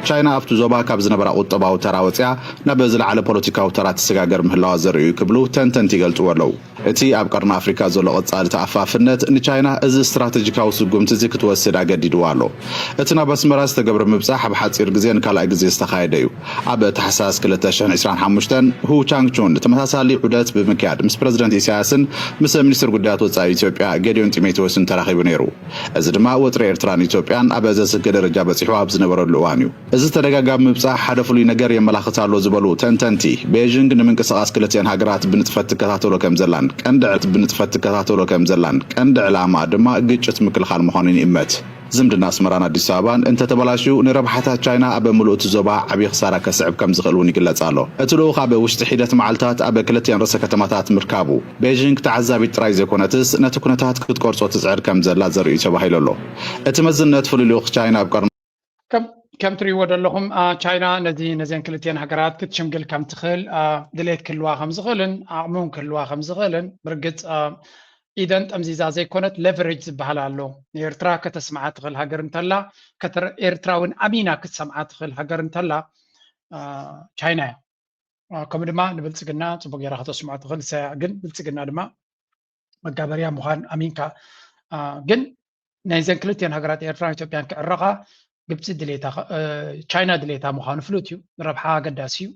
ቻይና ኣብቲ ዞባ ካብ ዝነበራ ቁጠባዊ ተራ ወጺኣ ናብ ዝለዓለ ፖለቲካዊ ተራ ትሰጋገር ምህላዋ ዘርእዩ ክብሉ ተንተንቲ ይገልጽዎ ኣለዉ። እቲ ኣብ ቀርኒ ኣፍሪካ ዘሎ ቀጻሊ ተኣፋፍነት ንቻይና እዚ ስትራተጂካዊ ስጉምቲ እዚ ክትወስድ ኣገዲድዋ ኣሎ። እቲ ናብ ኣስመራ ዝተገብረ ምብጻሕ ኣብ ሓጺር ግዜ ንካልኣይ ግዜ ዝተኻየደ እዩ። ኣብ ታሕሳስ ክልተ ሽሕን ዕስራን ሓሙሽተን ሁ ቻንግቹን ተመሳሳሊ ዑደት ብምክያድ ምስ ፕረዚደንት ኢሳያስን ምስ ሚኒስትር ጉዳያት ወጻኢ ኢትዮጵያ ጌዲዮን ጢሞቴዎስን ተራኺቡ ነይሩ። እዚ ድማ ወጥሪ ኤርትራን ኢትዮጵያን ኣብ ዘስግእ ደረጃ በጺሑ ኣብ ዝነበረሉ እዋን እዩ። እዚ ተደጋጋሚ ምብጻሕ ሓደ ፍሉይ ነገር የመላኽት ኣሎ ዝበሉ ተንተንቲ፣ ቤይዥንግ ንምንቅስቓስ ክልቲአን ሃገራት ብንጥፈት ትከታተሎ ከም ዘላን ቀንዲ ዕላማ ድማ ግጭት ምክልኻል ምዃኑን ይእመት። ዝምድና ኣስመራን ኣዲስ ኣበባን እንተተበላሽዩ ንረብሓታት ቻይና ኣብ ምሉእ እቲ ዞባ ዓብዪ ክሳራ ከስዕብ ከም ዝኽእል እውን ይግለጽ ኣሎ። እቲ ልኡኽ ኣብ ውሽጢ ሒደት መዓልታት ኣብ ክልቲአን ርእሰ ከተማታት ምርካቡ፣ ቤይዥንግ ተዓዛቢት ጥራይ ዘይኮነትስ ነቲ ኩነታት ክትቆርጾ ትጽዕር ከም ዘላ ዘርእዩ ተባሂሉ ኣሎ። እቲ መዝነት ፍሉይ ልኡኽ ቻይና ኣብ ቀርኒ ከም ትሪእዎ ዘለኹም ቻይና ነዚ ነዚን ክልቲአን ሃገራት ክትሽምግል ከም ትኽእል ድሌት ክህልዋ ከም ዝኽእልን ዓቕሚ እውን ክህልዋ ከም ዝኽእልን ብርግፅ ኢደን ጠምዚዛ ዘይኮነት ሌቨሬጅ ዝበሃል ኣሎ። ንኤርትራ ከተስምዓ ትኽእል ሃገር እንተላ ኤርትራ እውን ኣሚና ክትሰምዓ ትኽእል ሃገር እንተላ ቻይና እያ። ከምኡ ድማ ንብልፅግና ፅቡቅ ጌራ ከተስምዖ ትኽእል እሳ እያ። ግን ብልፅግና ድማ መጋበርያ ምዃን ኣሚንካ ግን ናይዘን ክልቲኦን ሃገራት ኤርትራን ኢትዮጵያን ክዕረቓ ግብፂ ድሌታ ቻይና ድሌታ ምዃኑ ፍሉጥ እዩ። ንረብሓ ኣገዳሲ እዩ።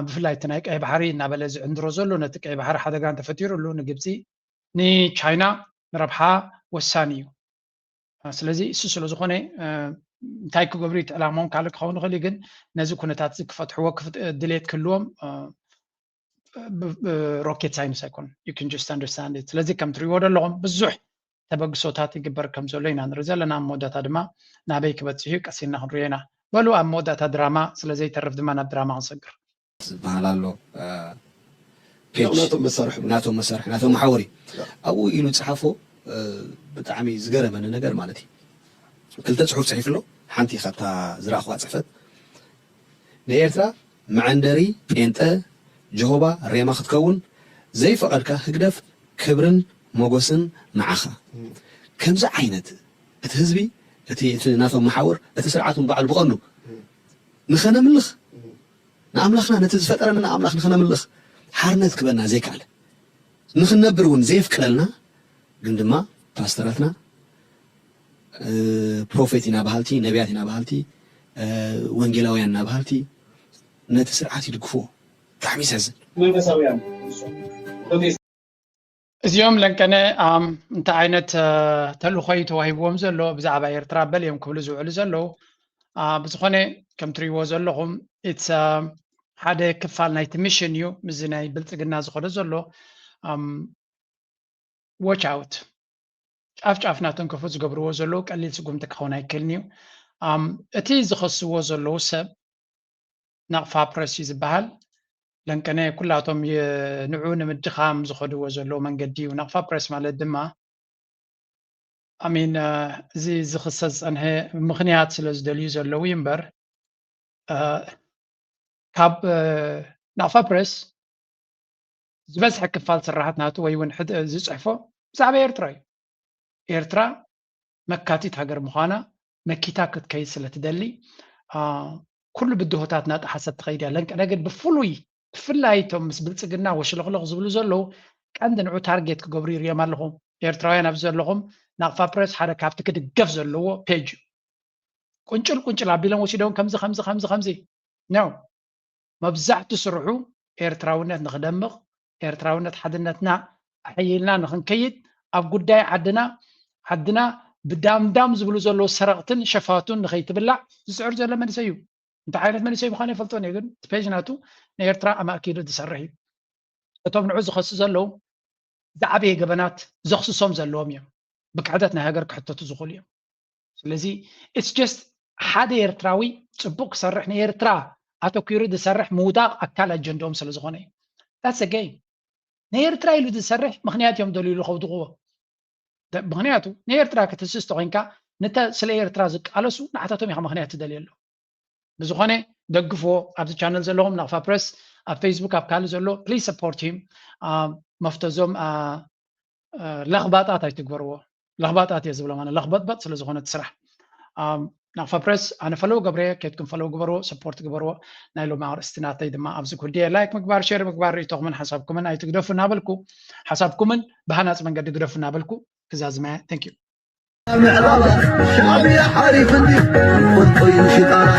ብፍላይ እቲ ናይ ቀይ ባሕሪ እናበለ ዝዕንድሮ ዘሎ ነቲ ቀይ ባሕሪ ሓደጋ እንተፈጢሩሉ ንግብፂ ንቻይና ንረብሓ ወሳኒ እዩ። ስለዚ እሱ ስለዝኾነ እንታይ ክገብሩ እቲ ዕላማውን ካልእ ክኸውን ይኽእል እዩ። ግን ነዚ ኩነታት እዚ ክፈትሕዎ ድሌት ክህልዎም ሮኬት ሳይንስ ኣይኮን you can just understand it። ስለዚ ከም ትሪእዎ ዘለኹም ብዙሕ ተበግሶታት ይግበር ከም ዘሎ ኢና ንርኢ ዘለና። ኣብ መወዳእታ ድማ ናበይ ክበፅሕ እዩ ቀስ ኢልና ክንሪኦ ኢና። በሉ ኣብ መወዳእታ ድራማ ስለዘይተርፍ ድማ ናብ ድራማ ክንሰግር። ዝበሃል ኣሎ ፔጅ ናቶም መሳርሒ ናቶም መሳርሒ ናቶም መሓወሪ ኣብኡ ኢሉ ዝፀሓፎ ብጣዕሚ ዝገረመኒ ነገር ማለት እዩ። ክልተ ፅሑፍ ፅሒፉ ኣሎ። ሓንቲ ካብታ ዝረኣኽዋ ፅሕፈት ንኤርትራ መዐንደሪ ጴንጠ ጀሆባ ሬማ ክትከውን ዘይፈቐድካ ህግደፍ ክብርን ሞጎስን ንዓኻ። ከምዚ ዓይነት እቲ ህዝቢ እቲ እቲ ናቶም መሓውር እቲ ስርዓት እውን ባዕሉ ብቐንዱ ንኸነምልኽ ንኣምላኽና ነቲ ዝፈጠረና ኣምላኽ ንኸነምልኽ ሓርነት ክበና ዘይከኣለ ንኽንነብር እውን ዘየፍቅደልና ግን ድማ ፓስተራትና ፕሮፌት ኢና በሃልቲ ነቢያት ኢና በሃልቲ ወንጌላውያን ኢና በሃልቲ ነቲ ስርዓት ይድግፍዎ። ብጣዕሚ ይሰዝን። መንፈሳውያን እዚኦም ለንቀነ እንታይ ዓይነት ተልእኾ እዩ ተዋሂብዎም ዘሎ ብዛዕባ ኤርትራ በል እዮም ክብሉ ዝውዕሉ ዘለዉ። ብዝኾነ ከም ትሪእዎ ዘለኹም ኢትስ ሓደ ክፋል ናይቲ ሚሽን እዩ። ምስዚ ናይ ብልፅግና ዝኸዶ ዘሎ watch out ጫፍ ጫፍ ናተንከፉ ዝገብርዎ ዘለዉ ቀሊል ስጉምቲ ክኸውን ኣይክእልን እዩ። እቲ ዝኸስዎ ዘለዉ ሰብ ናቕፋ ፕረስ እዩ ዝበሃል። ለንቀነ ኩላቶም ንዑ ንምድኻም ዝኸድዎ ዘለዉ መንገዲ እዩ። ናቕፋ ፕረስ ማለት ድማ ኣሚን እዚ ዝኽሰስ ዝፀንሐ ምኽንያት ስለ ዝደልዩ ዘለዉ እዩ እምበር ካብ ናቕፋ ፕረስ ዝበዝሐ ክፋል ስራሓት ናቱ ወይ እውን ዝፅሕፎ ብዛዕባ ኤርትራ እዩ። ኤርትራ መካቲት ሃገር ምዃና መኪታ ክትከይድ ስለ ትደሊ ኩሉ ብድሆታት ናጠሓሰት ትኸይድ እያ። ለንቀነ ግን ብፍሉይ ብፍላይ እቶም ምስ ብልፅግና ወሽለኽለኽ ዝብሉ ዘለዉ ቀንዲ ንዑ ታርጌት ክገብሩ ይርዮም ኣለኹ። ኤርትራውያን ኣብዚ ዘለኹም ናቕፋ ፕረስ ሓደ ካብቲ ክድገፍ ዘለዎ ፔጅ እዩ። ቁንጭል ቁንጭል ኣቢሎም ወሲዶም ከምዚ ከምዚ ከምዚ ከምዚ ነው መብዛሕቱ ስርሑ ኤርትራውነት ንኽደምቕ ኤርትራውነት ሓድነትና ኣሐይልና ንኽንከይድ ኣብ ጉዳይ ዓድና ዓድና ብዳምዳም ዝብሉ ዘለዉ ሰረቕትን ሸፋቱን ንኸይትብላዕ ዝፅዕር ዘሎ መንእሰይ እዩ። እንታይ ዓይነት መንእሰይ ምዃኑ የፈልጦን እየ ግን እቲ ፔጅ ናቱ ንኤርትራ ኣማእኪሉ ዝሰርሕ እዩ። እቶም ንዑ ዝኸሱ ዘለዉ ዝዓበየ ገበናት ዘኽስሶም ዘለዎም እዮም። ብክሕደት ናይ ሃገር ክሕተቱ ዝኽእሉ እዮም። ስለዚ it's just ሓደ ኤርትራዊ ፅቡቅ ክሰርሕ ንኤርትራ ኣተኪሩ ዝሰርሕ ምውዳቅ ኣካል ኣጀንድኦም ስለዝኾነ እዩ። That's a game። ንኤርትራ ኢሉ ዝሰርሕ ምኽንያት እዮም ደልይሉ ከውድቕዎ። ምኽንያቱ ንኤርትራ ክትህስስ ተኮይንካ ነታ ስለ ኤርትራ ዝቃለሱ ንዓታቶም ኢኻ ምኽንያት ትደልየሎም። ብዝኾነ ደግፍዎ። ኣብዚ ቻነል ዘለኹም ናቕፋ ፕረስ ኣብ ፌስቡክ ኣብ ካልእ ዘሎ please support him። መፍተዞም ለኽባጣት ኣይትግበርዎ። ለኽባጣት እየ ዝብሎ ማለት ለኽበጥበጥ ስለ ዝኾነ እቲ ስራሕ። ናቕፋ ፕረስ ኣነ ፈለው ገብረየ፣ ኬድኩም ፈለው ግበርዎ፣ ሰፖርት ግበርዎ። ናይ ሎም ኣርእስቲ ናተይ ድማ ኣብዚ ክውድየ። ላይክ ምግባር፣ ሼር ምግባር፣ ርእይቶኹምን ሓሳብኩምን ኣይትግደፉ እናበልኩ፣ ሓሳብኩምን ብሃናፂ መንገዲ ግደፉ እናበልኩ ክዛዝመያ። Thank you። ምዕራባ ሻዕብያ ሓሪፍ እንዲ ቁጥይ ሽጣራ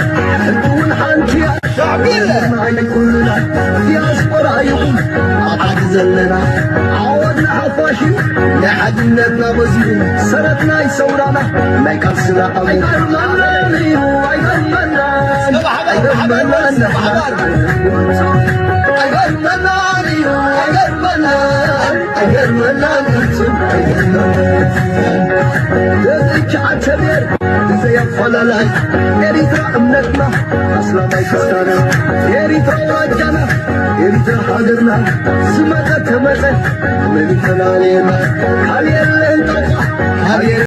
ሕጂ እውን ሓንቲ እያ። ሻዕብያ ናይ ኩልና ዲያስፖራ ይኹን ኣብ ዓዲ ዘለና ዓወት ንሓፋሽ እዩ። ናይ ሓድነትና መዝሙር ሰረት ናይ ሰውራና ናይ ቃልስና ኣቡ ኣይገርመናን እዩ ኣይገርመናን ኣይገርመናን እዩ ኣይገርመናን ኣይገርመናን ፍጹም ኣይገርመናን። ተዘይቻ ዓተቤር ብዘይ ኣፈላላይ ኤሪትራ እምነትና ኣስላማይ ክርስታና ኤሪትራ ዋጃና ኤሪትራ ሃገርና ዝመጸ ተመጸ መን ይፈላልየና ካልእ የለን ጣንቃ ካልእ